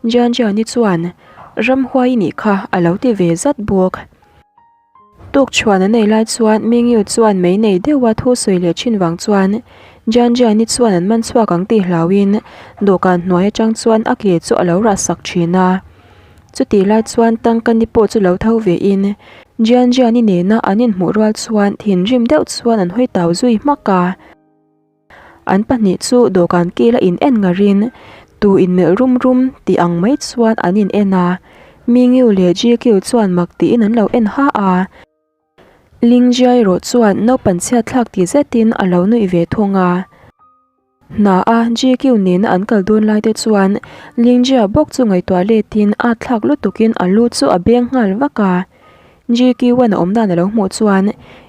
Jianjiani chuan Ramhuai i nih kha a lo ti ve zat bawk. Tukchhuan an ei lai chuan Mingyu chuan mei nei deuha thu sawi leh thin vang chuan Jian Jiani chuan an man chhuak ang tih hlauhin dawhkan hnuai atang chuan a ke chu a lo rah sak thin a. Chutih lai chuan Tangkani pawh chu lo tho vein Jian Jiani nena an inhmuh rual chuan thinrim deuh chuan an hawi tau zui hmak a. An pahnih chu dawhkan kil a in en ngarin tu in melh rum rum tih ang mai chuan an in en a, Mingyu leh GQ chuan mak tiin an lo en ha a. Lingjia erawh chuan naupan chhiat thlak ti zetin a lo nuih ve thung a. Hna a GQ nena an kal dawn lai te chuan Lingjia bawk chu ngaihtuah letin a thlak lutukin a lu chu a beng nghal vak a. GQ-a'n a awm dan a lo hmuh chuan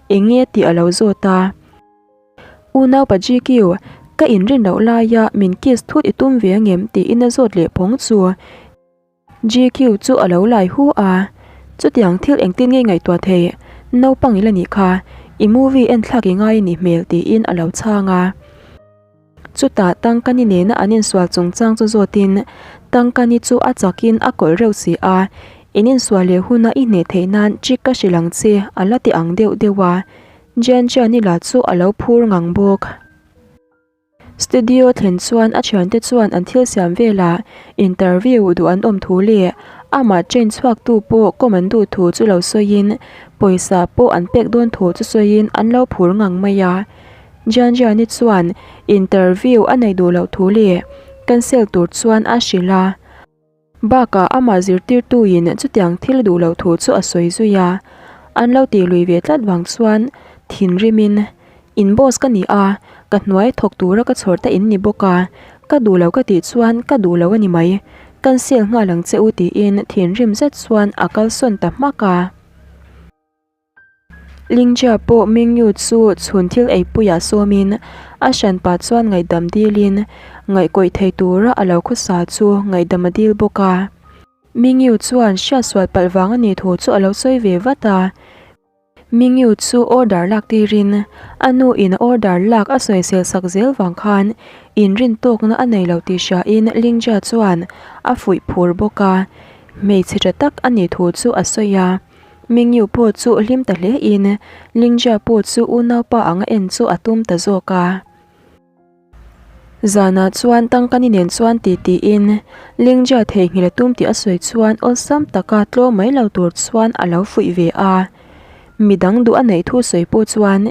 eng nge tih a lo zawt a. Unaupa GQ, ka inrin loh laia min kiss thut i tum ve angem tiin a zawt leh phawng chu. GQ chu a lo lai hu a, chutiang thil engtin nge ngaihtuah thei, naupang ila nih kha, i movie en thlak i ngai a nih hmel tiin a lo chhang a. Chutah Tangkani nena an insual chungchang chu zawtin Tangkani chu a chakin a kawlh reuh si a, in insual leh huna i hneh theih nan trick ka hrilh ang che a la ti ang deuh deuh a. Jianjiani lah chu a lo phur ngang bawk. Studio thlen chuan a thiante chuan an thil siam velah interview duh an awm thu leh amah train chhuaktu pawh kawm an duh thu chu lo sawiin pawisa pawh an pek dawn thu chu sawiin an lo phur ngang mai a. Jianjiani chuan interview a neih duh loh thu leh cancel tur chuan a hrilh a. Bakah amah zirtirtuin chutiang thil duh loh thu chu a sawi zui a, an lo tih lui ve tlat vang chuan thinrimin, In boss ka ni a, ka hnuai thawk tura ka chhawr ta in ni bawk a, ka duh lo ka tih chuan ka duh lo a ni mai, cancel nghal ang che u tiin thinrim zet chuan a kalsawn ta hmak a. Lingjia pawh Mingyu chu chhun thil eipuiah sawmin a hranpa chuan ngaihdam dilin ngaihkawih thei tura a lo khawsa chu ngaihdam a dil bawk a. Mingyu chuan hriatsual palh vang a nih thu chu a lo sawi ve vat a. Mingyu chu order lak tirin a nu in a order lak a sawisel sak zel vang khan inrin tawkna a nei lo tih hriain Lingjia chuan a fuih phur bawk a. Hmeichhe tha tak a nih thu chu a sawi a. Mingyu pawh chu hlim ta hle in Lingjia pawh chu unaupa anga en chu a tum ta zawk a. Zanah chuan Tangkani nen chuan titi in Lingjia theihnghilh a tum tih a sawi chuan awlsam taka tlawm mai lo tur chuan a lo fuih ve a. Midang duh a neih thu sawi pawh chuan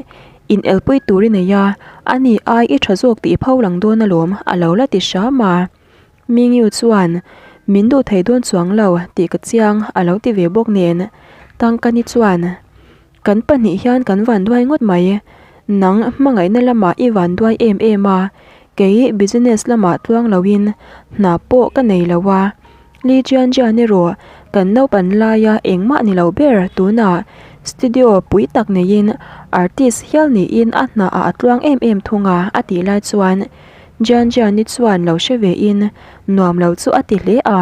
in elpui tur i nei a, ani ai i tha zawk tih i pho lang dawn alawm a lo la ti hram a. Mingyu chuan, Min duh thei dawn chuang lo tih ka chiang a lo ti ve bawk nen. Tangkani chuan, Kan pahnih hian kan vanduai ngawt mai. Nang hmangaihna lamah i vanduai em em a, kei business lamah tluang loin hna pawh ka nei lo a. Li Jian Jian erawh kan naupan laia engmah ni lo ber tunah studio pui tak neiin artist hial niin a hnaah a tluang em em thung a a tih lai chuan Jian Jian-i chuan lo hre vein nuam lo chu a ti hle a.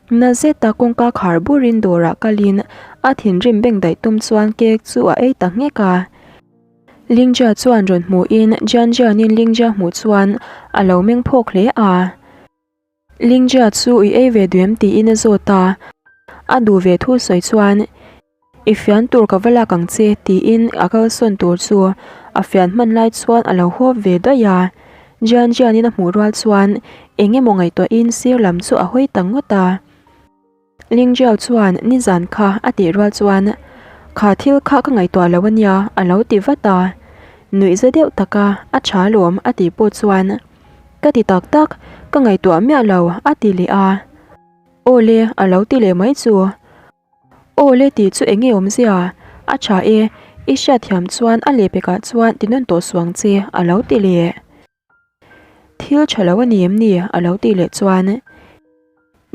Na zeta kawngka khar burin dawrah kalin a thinrim beng daih tum chuan cake chu a ei ta nghek a. Lingjia chuan rawn hmuhin Jian Jian-in Lingjia hmuh chuan a lo meng phawk hle a. Lingjia chu i ei ve duh em tiin a zawt a, a duh ve thu sawi chuan i fian tur ka va lak ang che tiin a kalsawn tur chu a fian hman lai chuan a lo hawp ve daih a. Jian Jian in a hmuh rual chuan eng emaw ngaihtuahin sir lam chu a hawi ta ngawt a. Lingjiao chuan nizan kha a tih rual chuan kha thil kha ka ngaihtuah lo ania a lo ti vat a. Nuih za deuh taka a tha lawm a tih pawh chuan ka ti tak tak ka ngaihtuah miah lo a ti leh a. Aw le a lo ti leh mai chu. Aw le tih chu eng nge awmzia? A tha e, i hriatthiam chuan a lehpekah chuan ti nawn tawh suang che a lo ti leh. Thil tha lo a ni em ni? a lo tih leh chuan,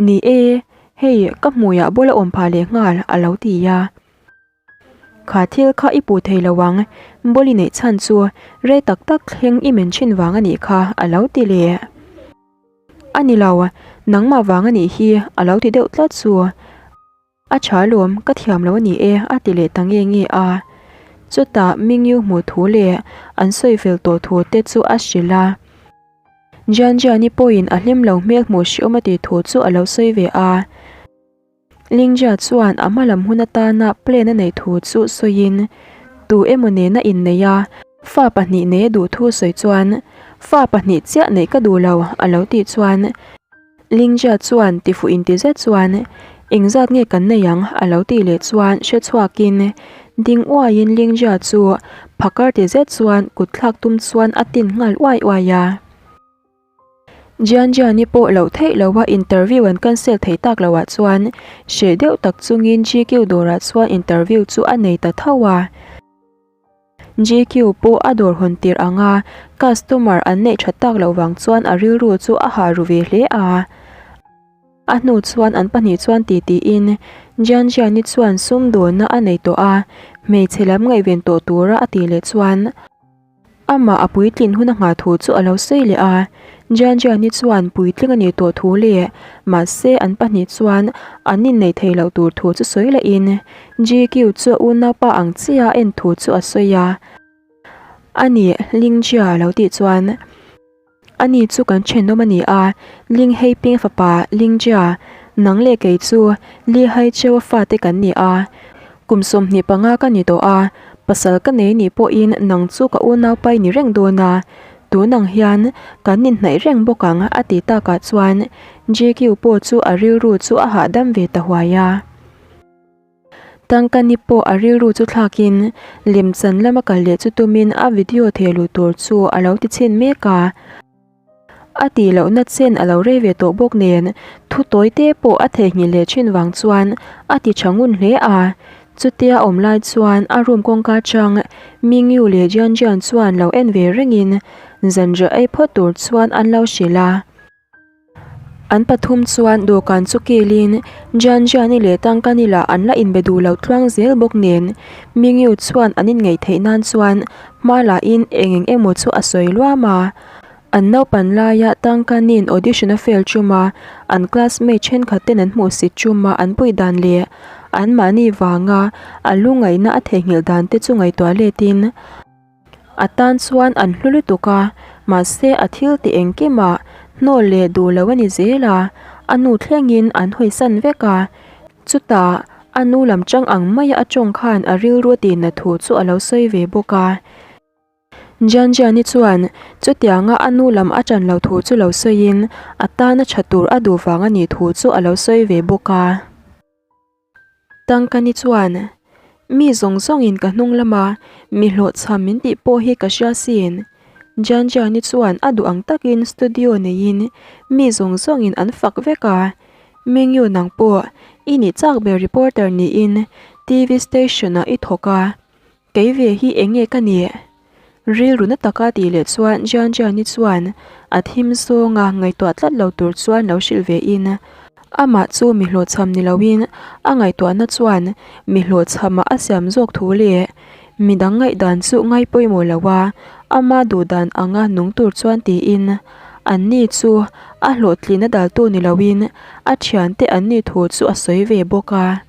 Ni e, hei ka hmuiah bawla awm phah leh nghal a lo ti a. Kha thil kha i puh thei lo ang, bawli neih chhan chu rei tak tak thleng i men thin vang a nih kha a lo ti leh. A ni lo, nangmah vang a nih hi a lo ti deuh tlat chu. A tha lawm, ka thiam lo a ni e, a ti leh ta nge nge a. Chutah Mingyu hmuh thu leh an sawi fel tawh thu te chu a hrilh a. Jian Jian-i pawhin a hlim lo hmel hmuh hriawm a tih thu chu a lo sawi ve a. Lingjia chuan a hma lam hun atana plan a neih thu chu sawiin, Tu emaw nena inneih a, fa pahnih nei a duh thu sawi chuan, Fa pahnih chiah neih ka duh lo, a lo tih chuan, Lingjia chuan tifuh inti zet chuan, Engzat nge kan nei ang? a lo tih leh chuan hre chhuakin ding uaiin Lingjia chu phakar ti zet chuan kut thlak tum chuan a tin nghal uai uai a. Jian Jian-i pawh loh theih loha interview an cancel thei tak loah chuan hreh deuh tak chungin GQ dawrah chuan interview chu a nei ta tho a. GQ pawh a dawr hawn tir ang a, customer an neih that tak loh vang chuan a rilru chu a hah ru ve hle a. A hnu chuan an pahnih chuan ti tiin Jian Jian-i chuan sum dawnna a nei tawh a, hmeichhe lam ngaihven tawh tura a tih leh chuan amah a puitlin hun a nghah thu chu a lo sawi leh a. Jian Jian-i chuan puitling a nih tawh thu leh mahse an pahnih chuan an inneih theih loh tur thu chu sawi lehin GQ chu a unaupa ang chiah a en thu chu a sawi a. A ni, Lingjia lo tih chuan, Ani chu kan thenawm a ni a, Ling Heiping fapa Lingjia, nang leh kei chu Li Haicheu-a fate kan ni a. Kum 25 ka ni tawh a, pasal ka nei nih pawhin nang chu ka unaupa i ni reng dawn a, tun ang hian kan inhnaih reng bawk ang a ti takah chuan GQ pawh chu a rilru chu a hahdam ve ta huai a. Tangkani pawh a rilru chu thlakin lemchan lama kal leh chu tumin a video theh luh tur chu a lo ti chhin mek a. A tih lohna chen a lo rei ve tawh bawk nen thu tawi te pawh a theihnghilh leh thin vang chuan a ti tha ngun hle a. Chutia awm lai chuan a room kawngka chang Mingyu leh Jian Jian chuan lo en ve rengin zanriah ei phawt tur chuan an lo hrilh a. An pathum chuan dawhkan chu kilin Jian Jiani leh Tangkani lah an la inbe duh lo tluang zel bawk nen Mingyu chuan an inngeih theih nan chuan hma lahin eng eng emaw chu a sawi luam a. An naupan laia Tangkani'n audition a fail tum a, an classmate thenkhat ten an hmuhsit tum a an puih dan leh anmahni vanga a lungaihna a theihnghilh dan te chu ngaihtuah letin, A tan chuan an hlu lutuk a, mahse a thil ti engkimah hnawl leh duh lo a ni zel a, a nu thlengin an hawisan vek a. Chutah a nu lam chang ang maia a tawng khan a rilru a tihna thu chu a lo sawi ve bawk a. Jianjiani chuan chutianga a nu lam a ṭan lo thu chu lo sawiin a tana ṭha tur a duh vang a nih thu chu a lo sawi ve bawk a. Tangkani chuan, Mi zawng zawngin ka hnung lama mi hlawhchham min tih pawh hi ka hria sin. Jianjiani chuan a duh ang takin studio neiin mi zawng zawngin an fak vek a. Mingyu nang pawh i nih chak ber reporter niin TV station-ah i thawk a. Kei ve hi eng nge ka nih? Rilru na taka tih leh chuan Jian Jian-i chuan a thim zawnga ngaihtuah tlat lo tur chuan lo hrilh ve in, amah chu mi hlawhchham ni loin a ngaihtuahna chuan mi hlawhchhamah a siam zawk thu leh midang ngaihdan chu ngai pawimawh lo a, ama duhdan anga nung tur chuan tiin anni chu a hlawhtlina daltu ni loin a thiante anni thu chu a sawi ve bawk a.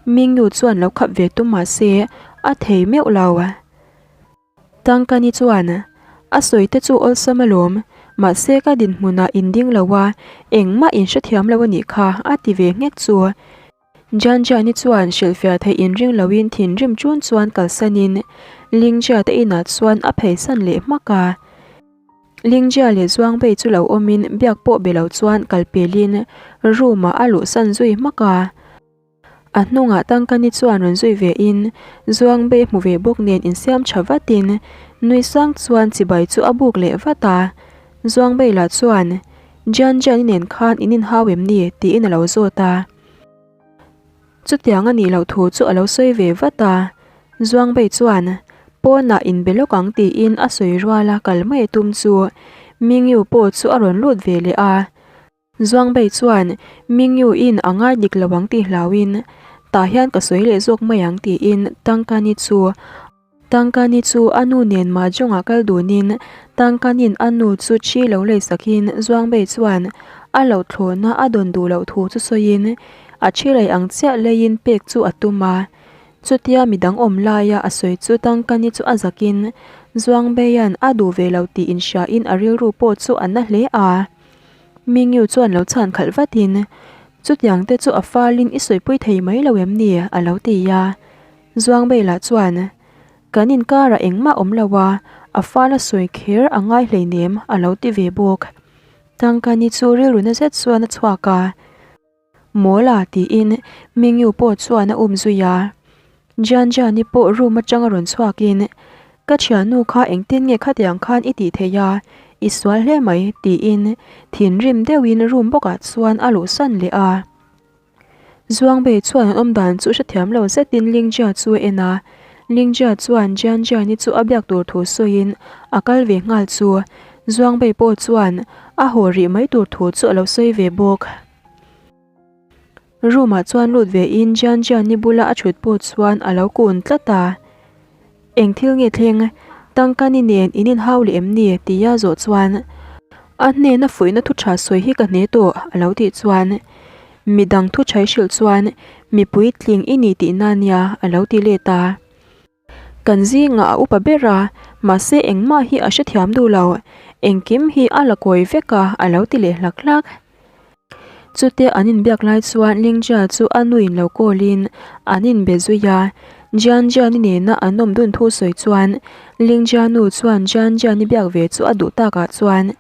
Mingnu chuan lo khap ve tum mah se a thei meuh lo. Tangkani chuan, A sawi te chu awlsam alawm, mahse ka dinhmunah in ding lo a, engmah in hrethiam lo a nih kha, a ti ve nghek chu. Janjani chuan hrilhfiah theih inring loin thinrim chun chuan kalsanin Lingjia te inah chuan a pheisan leh hmak a. Lingjia leh Zuangbei chu lo awmin biak pawh be lo chuan kal pelin room ah a luhsan zui hmak a. A hnungah Tangkani chuan rawn zui ve in Zuangbei hmu ve bawk nen insiam tha vatin nui sang chuan chibai chu a buk leh vat a. Zuangbei lah chuan, Jian Jian i nen khan in inhau em ni? tiin a lo zawt a. Chutiang a nih loh thu chu a lo sawi ve vat a, Zuangbei chuan pawnah inbe lawk ang tiin a sawi rual a kal mai tum chu Mingyu pawh chu a rawn lut ve leh a. Zuangbei chuan Mingyu in a ngai dik lo ang tih hlauhin tah hian ka sawi leh zawk mai ang tiin Tangkani chu Tangkani chu a nu nen mahjong-ah kal dunin Tangkanin a nu chu thi lo lei sakin Zuangbei chuan a lo thlawhna a dawn duh loh thu chu sawiin a thi lei ang chiah leiin pek chu a tum a. Chutia midang awm laia a sawi chu Tangkani chu a zakin Zuangbeia'n a duh ve lo tih inhriain a rilru pawh chu a na hle a. Mingyu chuan lo chhan khalh vatin, Chutiang te chu a falin i sawipui thei mai lo em ni? a lo ti a. Zuangbei lah chuan, Kan inkarah engmah awm lo a, a fala sawi kher a ngai hleinem a lo ti ve bawk. Tangkani chu rilru na zet chuan a chhuak a, Mawla tiin Mingyu pawh chuan a um zui a. Jianjiani pawh room atanga rawn chhuakin, Ka thiannu kha engtin nge khatiang khan i tih theih a, i sual hle mai tiin thinrim deuhin room bawkah chuan a luhsan leh a. Zuangbei chuan an awmdan chu hrethiam lo zetin Lingjia chu a en a, Lingjia chuan Jianjiani chu a biak tur thu sawiin a kal ve nghal chu Zuangbei pawh chuan a haw rih mai tur thu chu a lo sawi ve bawk. Room ah chuan lut ve in Jianjiani bula a thut pawh chuan a lo kun tlat a. Eng thil nge thleng? Tangkani nen in inhau leh em ni? tia zawh chuan a hnena fuihna thu tha sawi hi ka hne tawh a lo tih chuan midang thu tha i hrilh chuan mi puitling i ni tihna nia a lo ti let a. Kan zingah a upa ber a, mahse engmah hi a hrethiam duh lo, engkim hi a la kawi vek a a lo ti leh hlak hlak. Chutia an inbiak lai chuan Lingjia chu a nuin lo call in an inbe zui a, Jian Jian-i nena an awm dun thu sawi chuan Lingjia nu chuan Jian Jian-i biak ve chu a duh takah chuan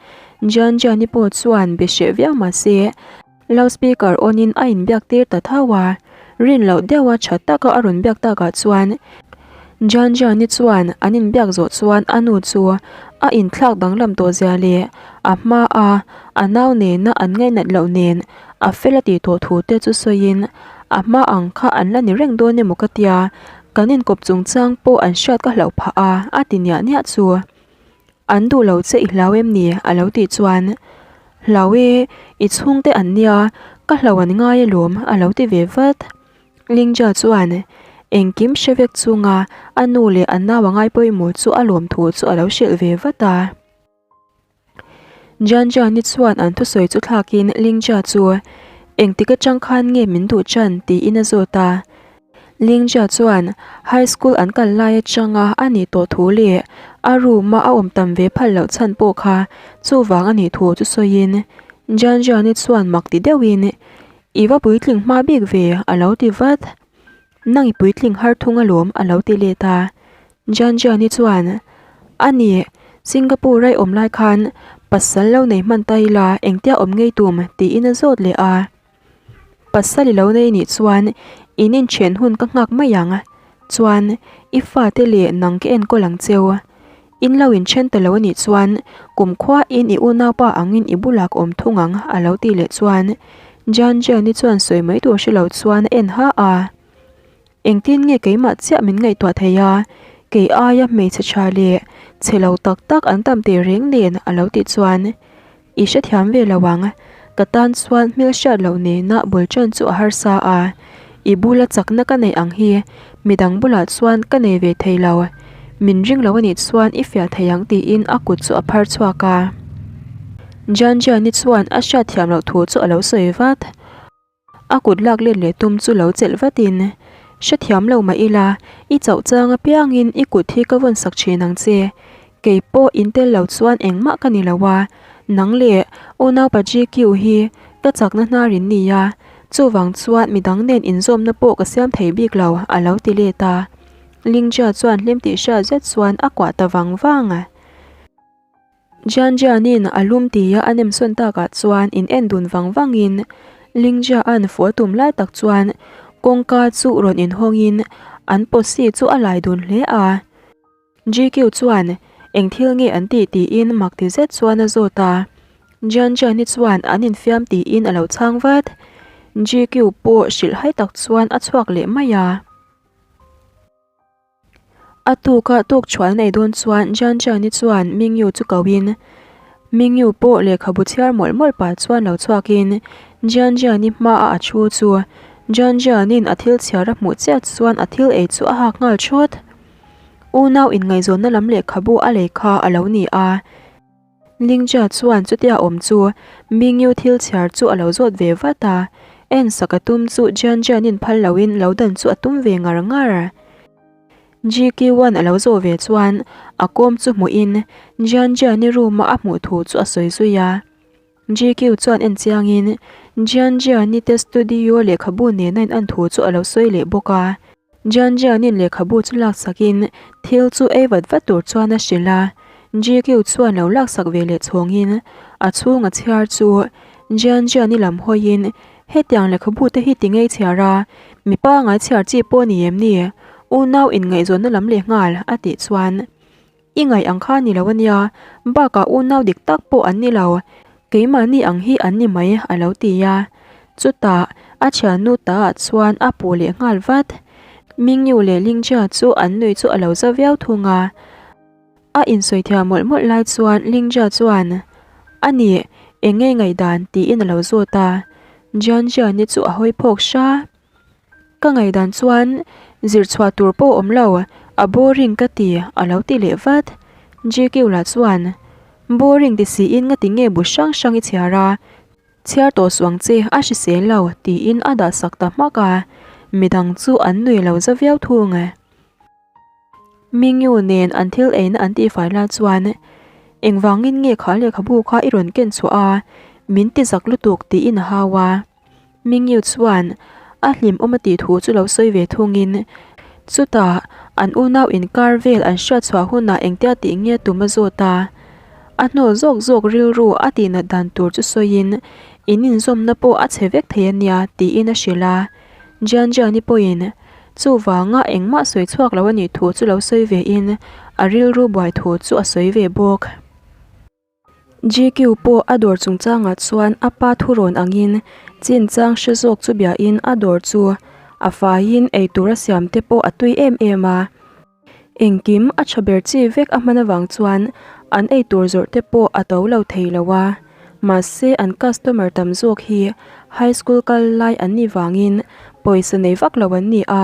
Jian Jian-i pawh chuan be hreh viau mah se Loudspeaker on in a inbiak tir ta tho a, rin loh deuha tha taka a rawn biak takah chuan Jian Jian-i chuan an inbiak zawh chuan a nu chu a inthlak danglam tawh zia leh a hma a a nau nena an ngainat loh nen a fel a tih tawh thu te chu sawiin a hma ang kha an la ni reng dawn emaw ka tia, kan inkawp chungchang pawh an hriat ka hlauh phah a a ti niah niah chu. An duh lo che i hlau em ni? a lo tih chuan Hlau e, i chhungte an nia, ka hlau an ngai alawm a lo ti ve vat. Lingja chuan engkim hre vek chunga a nu leh a nau a ngai pawimawh chu a lawm thu chu a lo hrilh ve vat a. Janjani chuan an thusawi chu thlakin Lingja chu engtik atang khan nge min duh chan tiin a zawt a. Lingja chuan high school an kal lai atanga a nih tawh thu leh a room a a awm tam ve phal loh chhan pawh kha chuvang a nih thu chu sawiin Janjani chuan mak ti deuhin I va puitling hma bik ve a lo ti vat. Nang i puitling har thung alawm a lo ti let a. Janjani chuan. A ni, Singapore a i awm lai khan pasal lo nei hman ta ila engtia awm ngei tum tiin a zawt leh a. Pasal i lo nei nih chuan in inchen hun ka nghak mai ang. Chuan i fate leh nang ka enkawl ang cheu. In lo inchen ta lo a nih chuan kumkhuain i unaupa angin i bulah ka awm thung ang a lo tih leh chuan Jan Jani chuan sawi mai tur hre lo chuan a en ha a. Engtin nge keimah chiah min ngaihtuah thei a, kei aia hmeichhe tha leh chhe lo tak tak an tam teh reng nen a lo tih chuan i hrethiam ve lo ang. Ka tan chuan hmelhriat loh nena bul ṭan chu a harsa a, i bula chakna ka neih ang hi midang bulah chuan ka nei ve thei lo. Min ring lo anih chuan i fiah thei ang tiin a kut chu a phar chhuak a. Janjiani chuan a hriatthiam loh thu chu a lo sawi vat. A kut lak let leh tum chu lo chelh vatin, Hrethiam lo mah ila, i chauh chang apiangin i kut hi ka vawn sak thin ang che. Kei pawh in tel lo chuan engmah ka ni lo a, nang leh unaupa GQ hi ka chakna hnar in ni a, chuvang chuan midang nen inzawmna pawh ka siam thei bik lo, a lo ti let a. Lingjia chuan hlim tih hriat zet chuan a kuah ta vang vang. Jianjianin a lum tia a nem sawn takah chuan in en dun vang vangin Lingjia'n fuh a tum lai tak chuan kawngka chu rawn inhawngin an posi chu a lai dun hle a. GQ chuan eng thil nge an tih tiin mak ti zet chuan a zawt a. Jianjiani chuan an infiam tiin a lo chhang vat. GQ pawh hrilhhai tak chuan a chhuak leh mai a. A tuka tuk chhuah nei dawn chuan Jian Jiani chuan Mingyu chu koin Mingyu pawh lehkhabu chhiar mawlh mawlh pah chuan lo chhuakin Jian Jiani hmaah a thu chu Jian Jianin a thil chhiar a hmuh chiah chuan a thil ei chu a hak nghal thawt. Unau inngaihzawnna lam lehkhabu a lei kha a lo ni a. Lingjia chuan chutia awm chu Mingyu thil chhiar chu a lo zawt ve vat a, en sak a tum chu Jian Jianin phal loin lo dan chu a tum ve ngar ngar. GQ-a'n a lo zawh ve chuan a kawm chu hmuhin Jian Jiani room-a a hmuh thu chu a sawi zui a. GQ chuan en chiangin Jian Jiani te studio lehkhabu nena in an thu chu a lo sawi leh bawk a. Jian Jianin lehkhabu chu laksakin thil chu ei vat vat tur chuan a hrilh a, GQ chuan lo laksak ve leh chhawngin a chhung a chhiar chu Jian Jiani lam hawiin hetiang lehkhabu te hi ti ngei chhiar a, mipa ngai chhiar chi pawh ni em ni? Unau inngaihzawnna lam leh nghal a tih chuan I ngaih ang kha ni lo a nia, bakah unau dik tak pawh an ni lo, keimahni ang hi an ni mai a lo ti a. Chutah a thiannu taah chuan a puh leh nghal vat. Mingyu leh Lingjia chu an nui chu a lo za viau thung a. A insawi thiam mawlh mawlh lai chuan Lingjia chuan, A nih, eng nge ngaihdan? tiin a lo zawt a. Jianjiani chu a hawi phawk hra. Ka ngaihdan chuan zir chhuah tur pawh awm lo, a boring ka ti a lo ti leh vat. GQ lah chuan, Boring ti siin nga ti nge bu hrang hrang i chhiar a, chhiar tawh suh ang che a hrisel lo tiin a dah sak ta hmak a, midang chu an nui lo za viau thung. Mingyu nen an thil eina an tihfai lai chuan, Engvangin nge kha lehkhabu kha i rawn ken chhuah a, min ti zak lutuk tiin a hau a. Mingyu chuan a hlimawm a tih thu chu lo sawi ve thungin, chutah an unau inkar vel an hriat chhuah hunah engtia tih nge tum a zawt a. A hnawl zawk zawk rilru a tihnat dan tur chu sawiin, in inzawmna pawh a chhe vek thei a nia tiin a hrilh a. Jian Jiani pawhin chuvanga engmah sawi chhuak lo a nih thu chu lo sawi vein a rilru buai thu chu a sawi ve bawk. GQ pawh a dawr chungchangah chuan a pa thurawn angin chinchang hre zawk chu biain a dawr chu a faiin eitur a siam te pawh a tui em em a. Engkim a tha ber chi vek a hman avang chuan an eitur zawrh te pawh a to lo thei lo a. Mahse an customer tam zawk hi high school kal lai an nih vangin pawisa nei vak lo an ni a.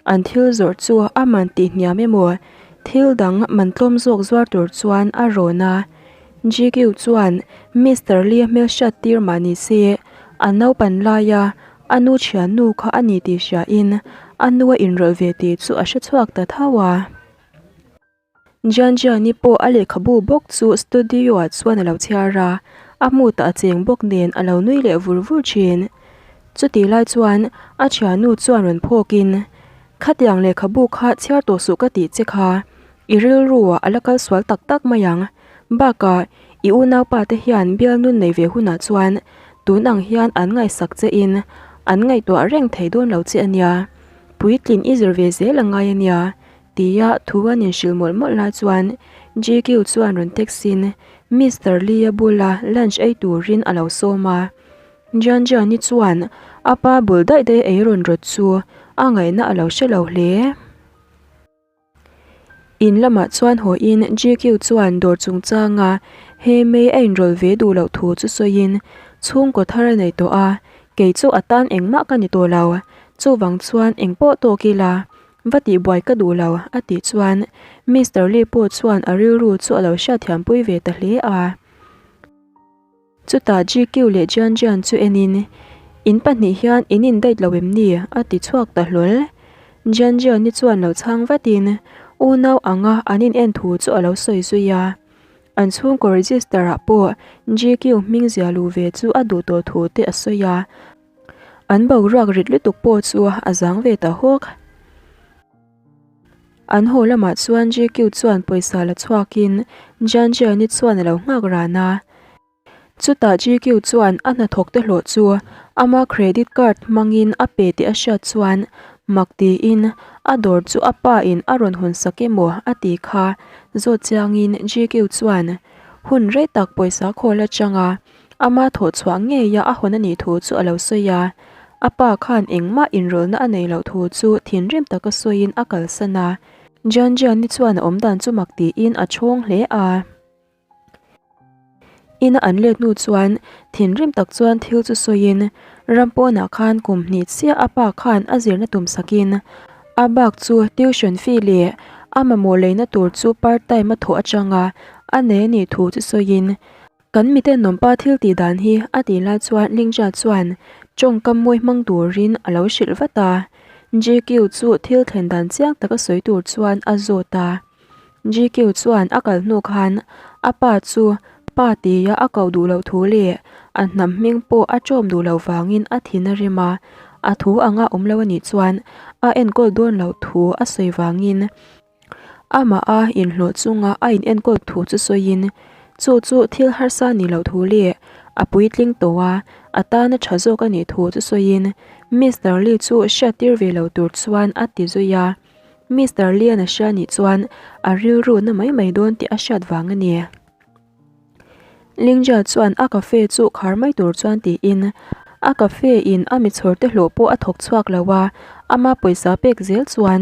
An thil zawrh chu a man tih hniam emaw thil dang man tlawm zawk zuar tur chuan a rawn a. GQ chuan Mister Lee a hmelhriat tir mah ni se a naupan laia a nu thiannu kha a ni tih hriain a nu a inrawlh ve tih chu a hrechhuak ta tho a. Jianjiani pawh a lehkhabu bawk chu studio ah chuan a lo chhiar a, a hmu tah a cheng bawk nen a lo nui leh vur vur thin. Chutih lai chuan a thiannu chuan rawn phawkin, Khatiang lehkhabu kha chhiar tawh suh ka tih che kha. I rilru a la kal sual tak tak mai ang. Bakah, i unaupa te hian bialnun nei ve hunah chuan tun ang hian an ngaihsak che in an ngaihtuah reng thei dawn lo che a nia. Puitlin i zir ve zel a ngai a nia, tia thu an inhrilh mawlh mawlh lai chuan GQ chuan rawn text in Mister Lee-a bula lunch ei turin a lo sawm a. Jianjiani chuan a pa bul daih daih ei rawn rawt chu a ngaihna a lo hre lo hle. In lamah chuan hawiin GQ chuan dawr chungchanga he mei a inrawlh ve duh loh thu chu sawiin chhungkaw thar a nei tawh a, kei chu a tan engmah ka ni tawh lo, chuvang chuan engpawh tawk ila va tihbuai ka duh lo a tih chuan Mister Lee pawh chuan a rilru chu a lo hriatthiampui ve ta hle a. Chutah GQ leh Jian Jian chu enin, In pahnih hian in indate lo em ni? a ti chhuak ta hlawl. Jian Jian-i chuan lo chhang vatin, unau anga an in en thu chu a lo sawi zui a. An chhungkaw register-ah pawh GQ hming zia lu ve chu a duh tawh thu te a sawi a. An boruak rit lutuk pawh chu a zang ve ta hawk. An haw lamah chuan GQ chuan pawisa la chhuakin Jian Jian-i chuan a lo nghak ran a. Chutah GQ chuan a hnathawkte hlawh chu ama credit card hmangin a pe tih a hriat chuan mak tiin a dawr chu a pa in a rawn hawn sak emaw a ti kha zawt chiangin GQ chuan hun rei tak pawisa khawl atanga Ama thawh chhuah ngeia a hawn a nih thu chu a lo sawi a, a pa khan engmah inrawlhna a nei loh thu chu thinrim taka sawiin a kalsan a. Jianjiani chuan a awmdan chu mak tiin a chhawng hle a. Ina an let hnu chuan thinrim tak chuan thil chu sawiin ram pawnah khan kum hnih chiah a pa khan a zirna tum sakin a bak chu tuition fee leh a mamawh leina tur chu part time a thawh atanga a nei a nih thu chu sawiin Kan miten nawmpa thil tih dan hi a tih lai chuan Lingja chuan tawngkam mawi hmang turin a lo hrilh vat a. GQ chu thil thlen dan chiang taka sawi tur chuan a zawt a. GQ chuan a kal hnu khan a pa chu pa tia a koh duh loh thu leh a hnam hming pawh a ṭawm duh loh vangin a thin a rim a. A thu anga awm lo a nih chuan a enkawl dawn loh thu a sawi vangin Amah a inhlawh chunga a inenkawl thu chu sawiin, chu chu thil harsa ni loh thu leh a puitling tawh a, a tana tha zawk a nih thu chu sawiin Mister Lee chu hriattir ve lo tur chuan a ti zui a. Mister Lee-a'n a hria nih chuan a rilru na mai mai dawn tih a hriat vang a ni. Lingja chuan a cafe chu khar mai tur chuan tiin a cafe in a mi chhawr te hlawh pawh a thawk chhuak lo a, ama pawisa pek zel chuan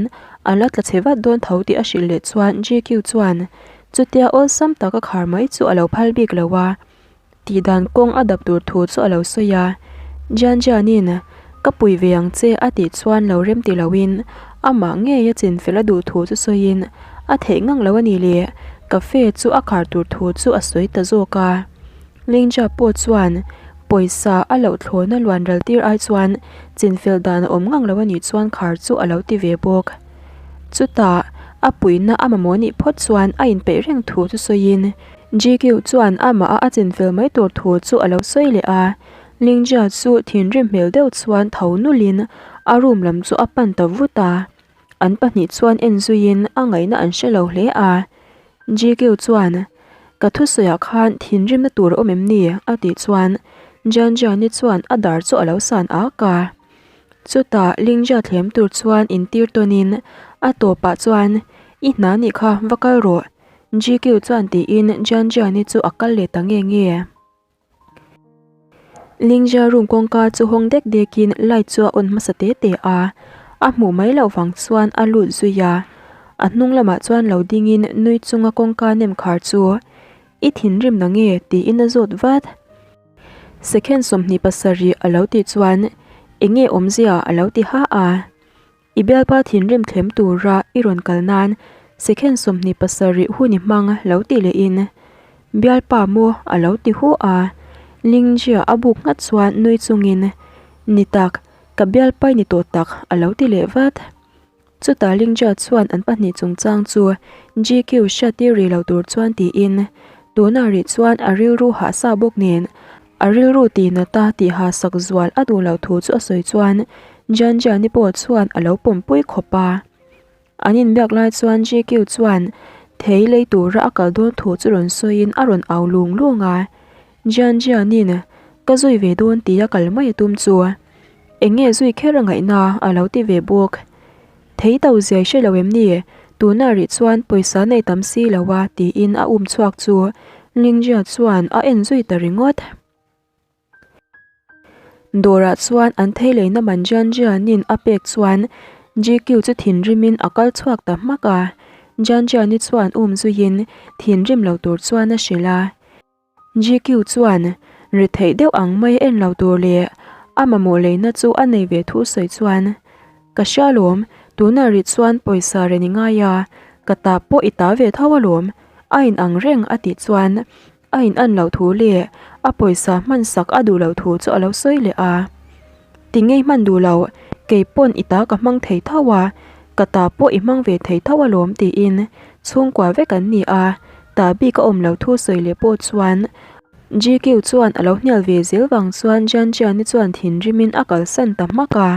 a la tla chhe vat dawn tho tih a hrilh leh chuan GQ chuan chutia awlsam tak a khar mai chu a lo phal bik lo a. Tih dan kawng a dap tur thu chu a lo sawi a, Jian Jianin ka pui ve ang che a tih chuan lo rem ti loin amah ngei a chin fel a duh thu chu sawiin a theih ngang lo a ni le, cafe chu a khar tur thu chu a sawi ta zawk a. Lingja pawh chuan pawisa a loh thlawna luan ral tir ai chuan chin fel dan a awm ngang lo a nih chuan khar chu a lo ti ve bawk. Chutah a puihna a mamawh nih phawt chuan a inpeih reng thu chu sawiin GQ chuan amah a a chinfel mai tur thu chu a lo sawi leh a, Lingjia chu thinrim hmel deuh chuan tho nulhin a room lam chu a pan ta vut a, an pahnih chuan en zuiin a ngaihna an hre lo hle a. GQ chuan, Ka thusawiah khan thinrimna tur a awm em ni? a tih chuan Jianjiani chuan a dar chu a lo san ak a. Chutah Lingjia thlem tur chuan intir tawnin a tawpah chuan, I hna nih kha va kal rawh, GQ chuan tiin Jian Jiani chu a kal leh ta nge nge. Lingjia room kawngka chu hawng dek dekin light chu a on hmasa te te a, a hmuh mai loh vang chuan a lut zui a. A hnung lamah chuan lo dingin nui chunga kawngka nem khar chu I thinrim na nge? tiin a zawt vat. Second 27 a lo tih chuan Enge awmzia a lo ti ha a. I bialpa thinrim thlem tura i rawn kal nan second 27 hun i hmang lo ti lehin bialpa maw a lo ti hu a, Lingjia a buk nghat chuan nui chungin ni tak, ka bialpa i ni tawh tak a lo ti leh vat. Chutah Lingjia chuan an pahnih chungchang chu GQ hriattir rih lo tur chuan tiin tunah rih chuan a rilru hah sa bawk nen A rilru tih nata tiha sak zual a duh loh thu chu a sawi chuan Jianjiani pawh chuan a lo pawmpui khawp a. An inbiak lai chuan GQ chuan thei lei tura a kal dawn thu chu rawn sawiin a rawn au lung lung a. Jian Jianin ka zui ve dawn tia kal mai a tum chu eng nge zui kher a ngaihna a lo ti ve bawk. Thei to zia i hre lo em ni? Tunah rih chuan pawisa nei tam si lo a tiin a um chhuak chu Lingjia chuan a en zui ta ringawt. Dawrah chuan an thei leina man Jian Jianin a pek chuan GQ chu thinrimin a kal chhuak ta hmak a. Jian Jiani chuan um zuiin thinrim lo tur chuan a hrilh a. GQ chuan ri theih deuh ang mai en lo tur leh a mamawh leina chu a nei ve thu sawi chuan, Ka hria lawm, tunah rih chuan pawisa ren i ngai a, ka ta pawh i ta ve tho alawm, a inang reng a tih chuan a in an loh thu leh a pawisa hman sak a duh loh thu chu a lo sawi leh a. Ti ngei hman duh lo, kei pawn i ta ka hmang thei tho a, ka ta pawh i hmang ve thei tho alawm tiin chhungkua vek an ni a, ta bik a awm lo thu sawi leh pawh chuan GQ chuan a lo hnial ve zel vang chuan Jianjiani chuan thinrimin a kalsan ta hmak a.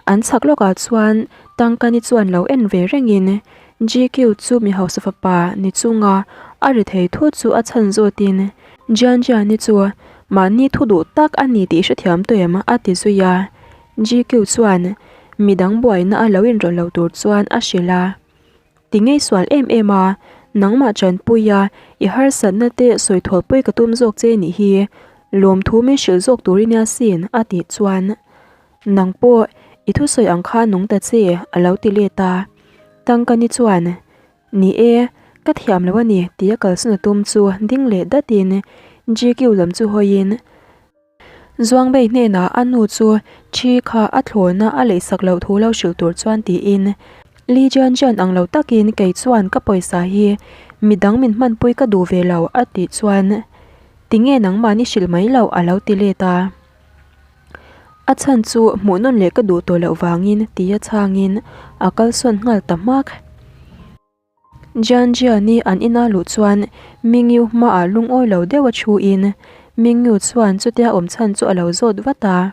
An chhak lawkah chuan Tangkani chuan lo en ve rengin GQ chu mi hausa fapa ni chunga a ri thei thut chu a chhan zawtin Jianjiani chu mahni thu duh tak a ni tih hrethiam tawh em a ti zui a. GQ chuan midang buaina a lo inrawlh lo tur chuan a hrilh a. Ti ngei sual em em a, nangmah chanpuia i harsatna te sawi thawlpui ka tum zawk che nih hi, lawmthu min hrilh zawk tur i nia sin a tih chuan nang pawh i thusawi ang kha nung ta che a lo ti let a. Tangkani chuan Ni e, ka thiam lo a ni tia kalsan a tum chu ding leh datin GQ lam chu hawiin Zuangbei hnenah a nu chu thi kha a thlawna a leihsak loh thu lo hrilh tur chuan tiin, Li Jian Jian ang lo takin kei chuan ka pawisa hi midang min hmanpui ka duh ve lo a tih chuan tinge nangmahni hrilh mai loh a lo ti let a. A chhan chu hmuh nawn leh ka duh tawh loh vangin tia chhangin a kalsawn nghal ta hmak. Jianjiani an ina luh chuan Mingyu hmaah lungawi lo deuh a thuin Mingyu chuan chutia awm chhan chu a lo zawt vat a.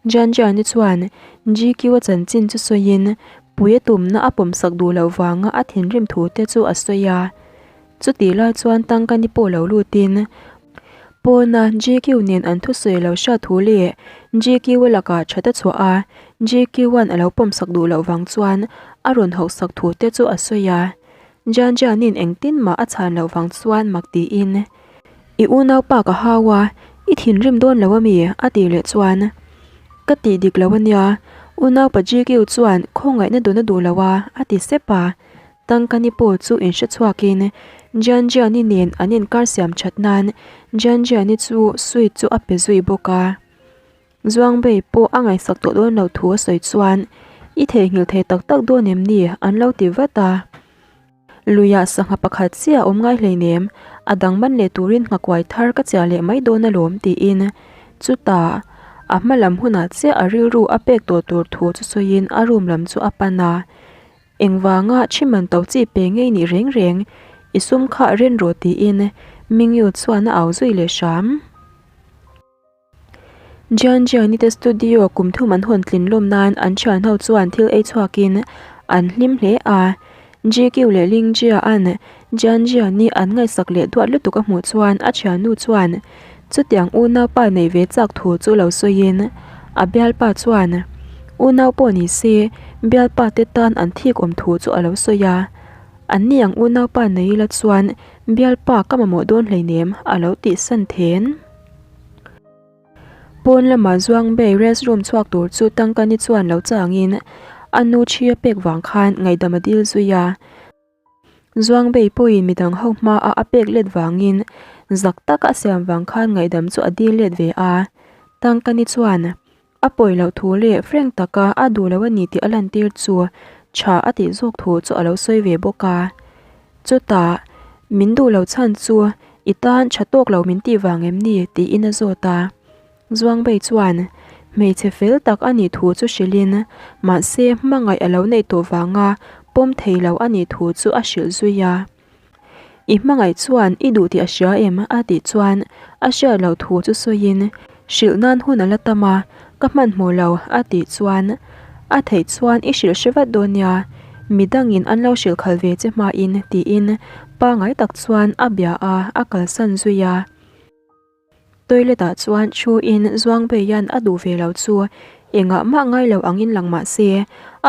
Jianjiani chuan GQ a chanchin chu sawiin pui a tumna a pawmsak duh loh vanga a thinrim thu te chu a sawi a. Chutih lai chuan tangkani pawh lo lutin Pawna GQ nen an thusawi lo hriat thu leh GQ a lakah that a chhuah a, GQ-a'n a lo pawmsak duh loh vang chuan a rawn hauhsak thu te chu a sawi a. Jianjianin engtin mah a chhan loh vang chuan mak tiin, I unaupa ka hau a, i thinrim dawn lo ami? a tih leh chuan, Ka tih dik lo ania, unaupa GQ chuan khawngaihna dun a duh lo a, a ti sep a. Tangkani pawh chu inhre chhuakin Jianjiani nen an inkar siam that nan Jianjiani chu sweet chu a pe zui bawk a. Zuangbei pawh a ngaihsak tawh dawn lo thu a sawi chuan I theihnghilh thei tak tak dawn em ni? an lo ti vat a. Luiah sangha pakhat chiah a awm ngai hleinem, a dang man leh turin nghakuai thar ka chiah leh mai dawn alawm tiin chutah a hma lam hunah chiah a rilru a pek tawh tur thu chu sawiin a room lam chu a pan a. Engvanga Chhiman to chi pe ngei nih reng reng, i sum kha ren rawh tiin Mingyu chuan a au zui leh hram. Jian Jiani te studio kum thum an hawn tlin lawm nan an thian ho chuan thil ei chhuakin an hlim hle a. GQ leh Ling Jia an Jian Jiani an ngaihsak leh duat lutuk a hmuh chuan a thiannu chuan Chutiang unaupa nei ve chak thu chu lo sawiin a bialpa chuan unau pawh ni se bialpa te tan an thik awm thu chu a lo sawi a, an ni ang unaupa nei ila chuan bialpa ka mamawh dawn hleinem a lo tihsan then. Pawn lama Zuangbei rest room chhuak tur chu Tangkani chuan lo changin a nu thi a pek vang khan ngaihdam a dil zui a. Zuangbei pawhin midang ho hmaa a pek let vangin zak taka a siam vang khan ngaihdam chu a dil let ve a. Tangkani chuan a pawi loh thu leh frank taka a duh lo a ni tih a lantir chu tha a tih zawk thu chu a lo sawi ve bawk a. Chutah, Min duh lo chhan chu i tan tha tawk lo min tih vang em ni? tiin a zawt a. Zuangbei chuan hmeichhe fel tak a nih thu chu hrilhin, mahse hmangaih a lo neih tawh vanga pawm thei lo a nih thu chu a hrilh zui a. I hmangaih chuan i duh tih a hria em? a tih chuan a hriat loh thu chu sawiin, hrilh nan hun a la tam a, ka hmanhmawh lo a tih chuan A theih chuan i hrilh hre vat dawn nia, midangin an lo hrilh khalh ve che hmain tiin pangai tak chuan a bia a, a kalsan zui a. Toilet ah chuan thu in Zuangbeian a duh ve lo chu engah mah ngai lo angin lang mah se,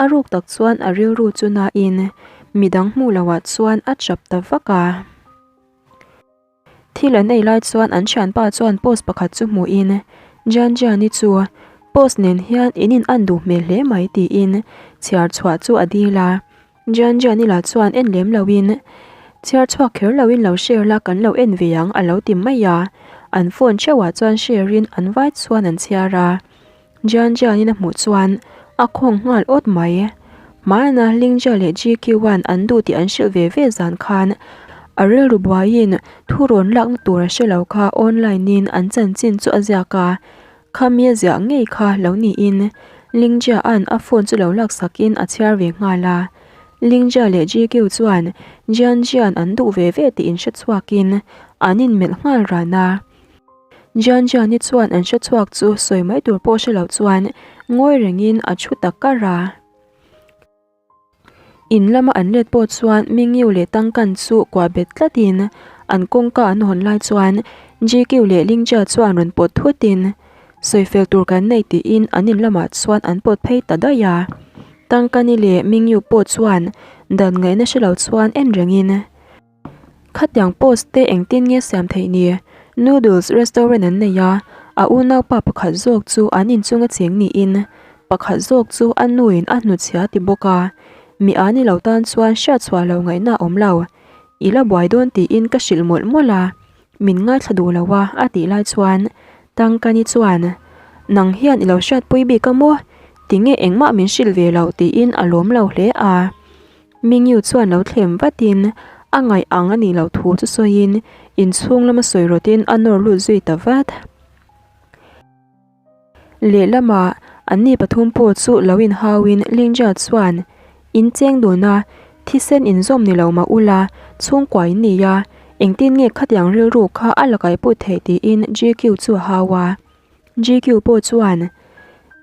a ruk tak chuan a rilru chu nain midang hmuh loh ah chuan a chap ta vak a. Thil an ei lai chuan an thianpa chuan post pakhat chu hmuhin Jianjiani chu post nen hian in in an duh hmel hle mai tiin chhiar chhuah chu a dil a. Jianjiani lah chuan en lem loin chhiar chhuak kher loin lo share la kan lo en ve ang a lo ti mai a. An phone theuhah chuan share in an vai chuan an chhiar a. Jian Jian-in a hmuh chuan a khawng nghal awt mai. Hmana Lingjia leh GQ-a'n an duh tih an hrilh ve ve zan khan a rilru buaiin thu rawn lakna tur a hre lo kha online-in an chanchin chu a ziak a, khami a ziah ngei kha lo niin Lingjia-a'n a phone chu lo laksakin a chhiar ve nghal a. Lingjia leh GQ chuan Jian Jian an duh ve ve tih inhre chhuakin an inmelh nghal ran a. Jianjiani chuan an hre chhuak chu sawi mai tur pawh hre lo chuan ngawi rengin a thu ta kar a. In lama an let pawh chuan Mingyu leh Tangkan chu kuah bet tlatin an kawngka an hawn lai chuan GQ leh Lingjia chuan rawn pawt thutin sawi fel tur kan nei tiin an in lamah chuan an pawt phei ta daih a. Tangkani leh Mingyu pawh chuan dan ngaihna hre lo chuan en rengin. Khatiang post te engtin nge siam theih ni? Noodles restaurant an nei a, a unaupa pakhat zawk chu an inchunga cheng niin pakhat zawk chu a nuin a hnuchhia ti bawk a. Mi a ni lo tan chuan hriatchhuah lo ngaihna a awm lo. I la buai dawn tiin ka hrilh mawlh mawlh a, min ngaithla duh lo a a tih lai chuan Tangkani chuan, Nang hian i lo hriatpui bik a maw? Tinge engmah min hrilh ve lo tiin a lawm lo hle a. Mingyu chuan lo thlem vatin a ngaih ang a nih loh thu chu sawiin inchhung lama sawi rawtin a nawr lut zui ta vat. Lehlamah anni pathum pawh chu lo inhauin Lingjia chuan, In cheng dun a, thisen inzawm ni lo mah ula, chhungkua in ni a, engtin nge khatiang rilru kha a la kaiput theih tiin GQ chu a hau a. GQ pawh chuan,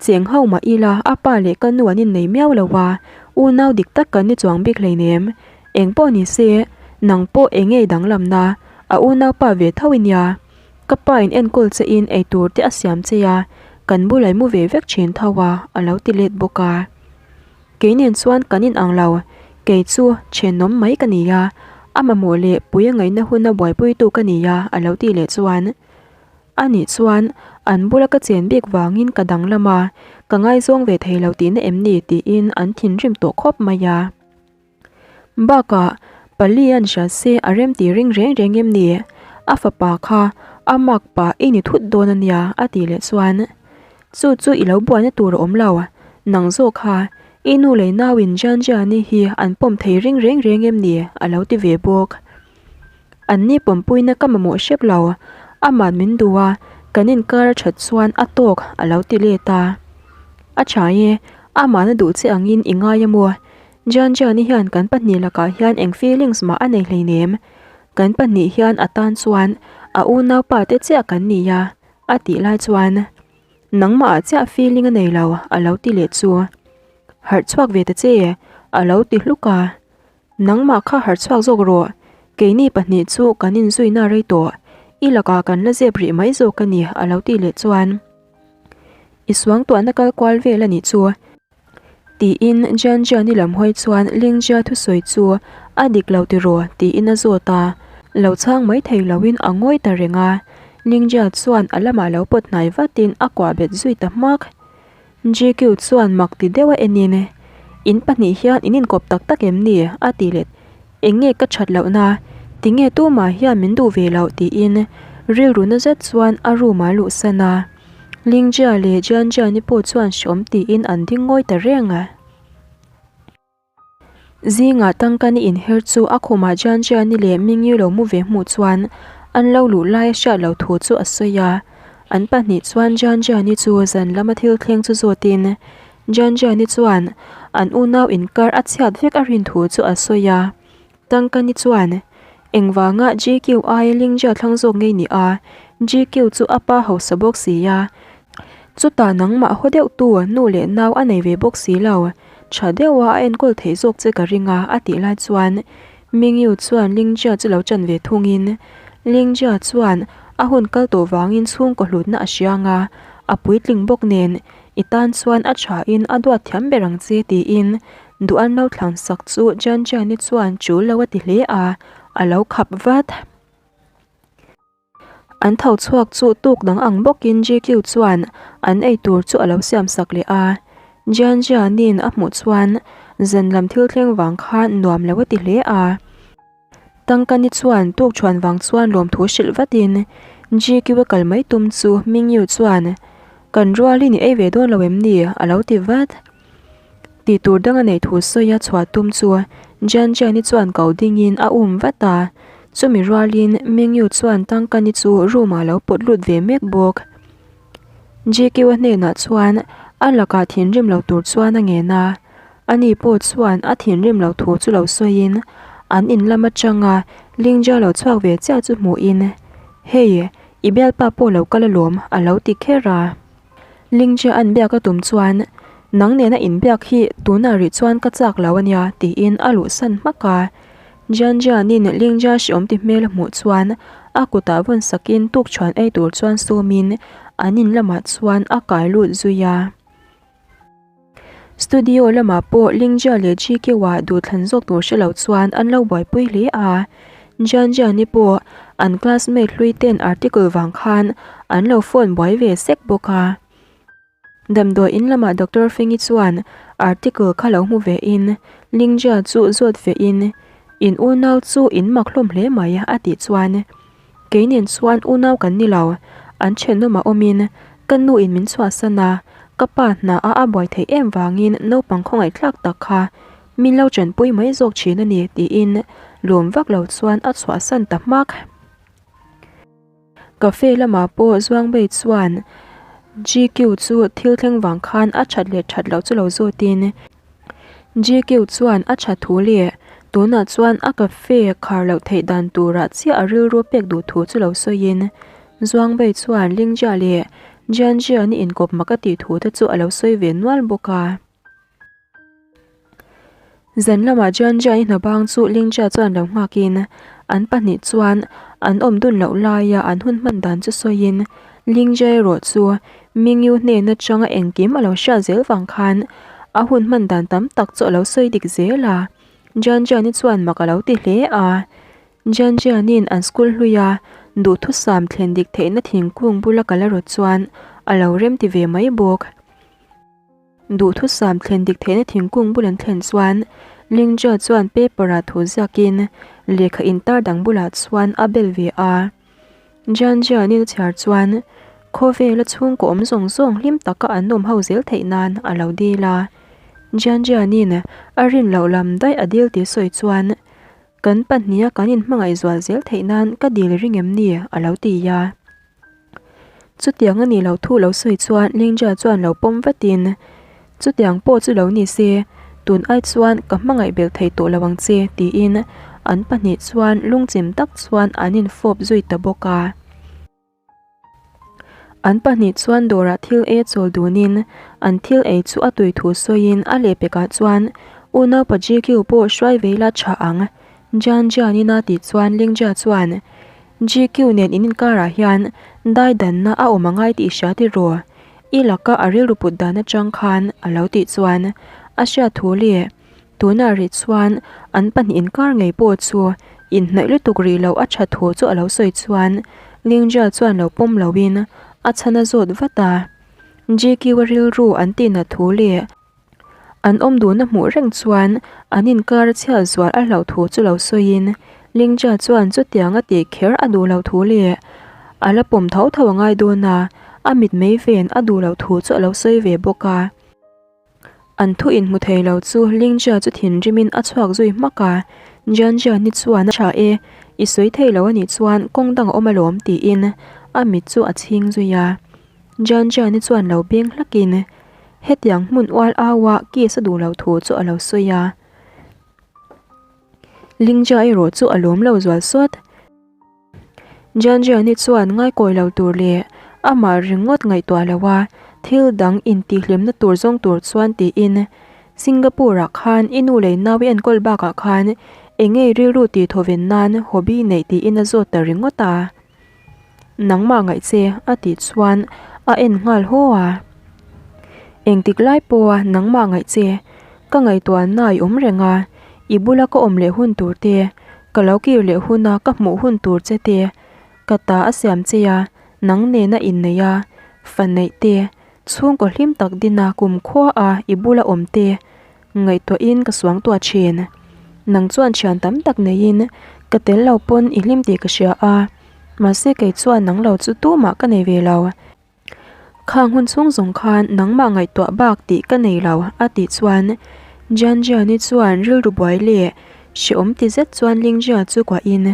Cheng ho mah ila a pa leh ka nu an innei miau lo a, unau dik tak kan ni chuang bik hleinem. Eng pawh ni se, nang pawh eng ngei danglamna, a unau pa ve tho i nia. Ka pa in enkawl che in eitur te a siam che a, kan bulai mu ve vek thin tho a, a lo ti let bawk a. Kei nen chuan kan inang lo, kei chu thenawm mai ka ni a, a mamawh leh pui a ngaihna huna buaipuitu ka ni a, a lo tih leh chuan. A nih chuan, an bula ka chen bik vangin ka danglam a, ka ngaizawng ve thei lo tihna em ni tiin an thinrim tawh khawp mai a. Bakah, Pali an hria se a rem tih ring reng reng em ni? A fapa kha a mak pah i ni thut dawn a nia a tih leh chuan, Chu chu i lo buaina tur a awm lo, nang zawk kha i nu leh nauin Jianjiani hi an pawm thei ring reng reng em ni? a lo ti ve bawk. An ni pawmpuina ka mamawh hrep lo, aman min duh a, kan inkar a that chuan a tawk a lo ti let a. A tha e, aman a duh che angin i ngai a maw? Jianjiani hian kan pahnih lakah hian eng feelings mah a nei hleinem. Kan pahnih hian a tan chuan a unaupa te chiah kan ni a, a tih lai chuan nangmah ah chiah feeling a nei lo a lo ti leh chu. Harh chhuak ve ta che a lo ti hluk a. Nangmah kha harh chhuak zawk rawh, keini pahnih chu kan inzuina rei tawh, i lakah kan la zep rih mai zawk a ni a lo tih leh chuan i suangtuahna kal kual vel a nih chu tiin Jian Jian-i lam hawi chuan Ling Jia thusawi chu a dik lo tiraw tiin a zawt a, lo chhang mai thei loin a ngawi ta reng a, Ling Jia chuan a lamah lo pawt hnai vatin a kuah bet zui ta hmak. GQ chuan mak ti deuh a enin, In pahnih hian in inkawp tak tak em ni? a ti let. Eng nge ka that lohna? Tinge tumah hian min duh ve loh? tiin rilru na zet chuan a room ah luhsan a. Lingjia leh Jianjiani pawh chuan hreawm tiin an ding ngawi ta reng a. Zingah tangkani inher chu a khumah Jianjiani leh Mingyu lo mu ve hmuh chuan an lo luh lai a hriat loh thu chu a sawi a. An pahnih chuan Jianjiani chu zan lama thil thleng chu zawtin Jianjiani chuan an unau inkar a chhiat vek a rin thu chu a sawi a. Tangkani chuan, Engvanga GQ aia Lingjia thlang zawk ngei ni a, GQ chu a pa hausa bawk si a. Chutah nangmah haw deuh tu nu leh nau a nei ve bawk si lo, tha deuha a enkawl theih zawk che ka ring a a tih lai chuan Mingyu chuan Lingjia chu lo ṭan ve thungin Lingjia chuan a hun kal tawh vangin chhungkaw hlutna a hriang a, a puitling bawk nen i tan chuan a thain a duat thiam ber ang che tiin duh an lo thlan sak chu Jianjiani chuan ṭul lo a ti hle a, a lo khap vat. An tho chhuak chu tuk dang ang bawkin GQ chuan an ei tur chu a lo siam sak leh a. Jian Jianin a hmuh chuan zan lam thil thleng vang khan nuam lo a ti hle a. Tangkani chuan tuk chhuan vang chuan lawmthu hrilh vatin GQ a kal mai tum chu Mingyu chuan Kan rualin i ei ve dawn lo em ni? a lo ti vat. Tih tur dang a neih thu sawi a chhuah tum chu Jian Jian-i chuan ko dingin a um vat a, chumi rualin Mingyu chuan Tangkani chu room-ah a lo pawt lut ve mek bawk. GQ-a hnenah chuan a lakah thinrim lo tur chuan a ngen a, ani pawh chuan a thinrim lo thu chu lo sawiin an in lam atanga Lingjia lo chhuak ve chiah chu hmuhin, Hei, i bialpa pawh lo kal alawm a lo ti kher a. Lingzia an biak a tum chuan, Nang nena inbiak hi tunah rih chuan ka chak lo a nia, tiin a luhsan hmak a. Jianjianin Lingzia hreawm ti hmel a hmuh chuan a kutah vawn sakin tukṭhuan ei tur chuan sawmin an in lamah chuan a kai lut zui a. Studio lamah pawh Lingjia leh GQ-ah duhthlan zawk tur hre lo chuan an lo buaipui hle a. Jianjiani pawh an classmate hlui ten article vang khan an lo phone buai ve sek bawk a. Damdawi in lamah Doctor Fengi chuan article kha lo hmu ve in Lingjia chu zawt ve in, In unau chu in mak hlawm hle mai a tih chuan Kei nen chuan unau kan ni lo, an thenawmah awmin ka nu in min chhuahsan a, ka pa hna a a buai theih em vangin naupang khawngaih thlak tak kha min lo tanpui mai zawk thin a ni tiin lawm vak lo chuan a chhuahsan ta hmak. Cafe lamah pawh Zuangbei chuan GQ chu thil thleng vang khan a that leh that loh chu lo zawtin GQ chuan a tha thu leh tunah chuan a cafe khar loh theih dan turah chiah a rilru pek duh thu chu lo sawiin Zuangbei chuan Lingjia leh Jianjia ni inkawp mak a tih thu te chu a lo sawi ve nual bawk a. Zan lamah Jianjia-i hna bang chu Lingjia chuan lo nghakin an pahnih chuan an awm dun loh laia an hun hman dan chu sawiin Lingjia erawh chu Mingyu hnen atanga engkim a lo hriat zel vang khan a hun hman dan tam tak chu a lo sawi dik zel a, Jianjian-i chuan mak a lo ti hle a. Jianjian-in an school hluia duhthusam thlen dik theihna thingkung bula kal a rawt chuan a lo remti ve mai bawk. Duhthusam thlen dik theihna thingkung bul an thlen chuan Lingjia chuan paper-ah thu ziakin lehkha intar dang bulah chuan a bel ve a. Jianjianin a chhiar chuan khawvela chhungkaw awm zawng zawng hlim taka an awm ho zel theih nan a lo dil a. Jianjianin a rin loh lam daih a dil tih sawi chuan kan pahniha kan inhmangaih zual zel theih nan ka dil ring em ni a lo ti a. Chutiang a nih loh thu lo sawi chuan Lingjia chuan lo pawm vatin, Chutiang pawh chu lo ni se, tun ai chuan ka hmangaih belh thei tawh lo ang che, tiin an pahnih chuan lungchim tak chuan an infawp zui ta bawk a. An pahnih chuan dawrah thil ei a chawl dunin an thil ei chu a tui thu sawiin a lehpekah chuan Unaupa GQ pawh hruai ve ila tha ang, Jian Jianin a tih chuan Lingjia chuan GQ nen in inkarah hian daidanna a awm angai tih hria tiraw? I laka a rilru put dan atang khan a lo tih chuan a hriat thu leh tunah rih chuan an pahnih inkar ngei pawh chu inhnaih lutuk rih loh a tha thu chu a lo sawi chuan Lingjia chuan lo pawm loin a chhan a zawt vat a. GQ a rilru an tihnat thu leh An awm duhna hmuh reng chuan an inkar a chhiat zual a hlauh thu chu lo sawiin Lingjia chuan chutiang a tih kher a duh loh thu leh a la pawm tho tho a ngai dawn a, a mitmei ven a duh loh thu chu a lo sawi ve bawk a. An thu inhmu thei lo chu Lingjia chu thinrimin a chhuak zui hmak a, Jianjiani chuan a tha e, i sawi thei lo a nih chuan kawng dang a awm alawm tiin a mit chu a chhing zui a. Jianjiani chuan lo beng hlakin Hetiang hmun ual aua case a duh loh thu chu a lo sawi a. Lingjia erawh chu a lawm lo zual sawt. Jianjiani chuan ngaikawi lo tur leh amah ringawt ngaihtuah lo a, Thil dang intihhlimna tur zawng tur chuan tiin Singapore ah khan i nu leh nau i enkawl bakah khan enge i rilru tih thawven nan hobby neih tiin a zawt ta ringawt a. Nangmah ngaih che a tih chuan a en nghal haw a. Engtik lai pawha nangmah ngaih che ka ngaihtuahna i awm reng a, i bula ka awm leh hun tur te, ka lo kir leh huna ka hmuh hun tur che te, ka ta a siam che a, nang nena inneih a, fa neih te, Chhungkaw hlim tak dina kum khua a i bula awm te ngaihtuahin ka suang tuah thin. Nang chuan thian tam tak neiin ka tel lo pawn i hlim tih ka hria a, mahse kei chuan nang lo chu tumah ka nei ve lo. Khang hun chhung zawng khan nangmah ngaihtuah bak tih ka nei lo a tih chuan Jianjiani chuan rilru buai leh hrehawm ti zet chuan Lingjia chu kuahin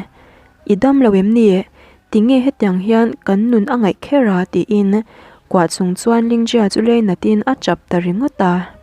I dam lo em ni? Tinge hetiang hian kan nun a ngaih kher a? tiin kuah chung chuan Lingjia chu lei natin a chap ta ringawt a.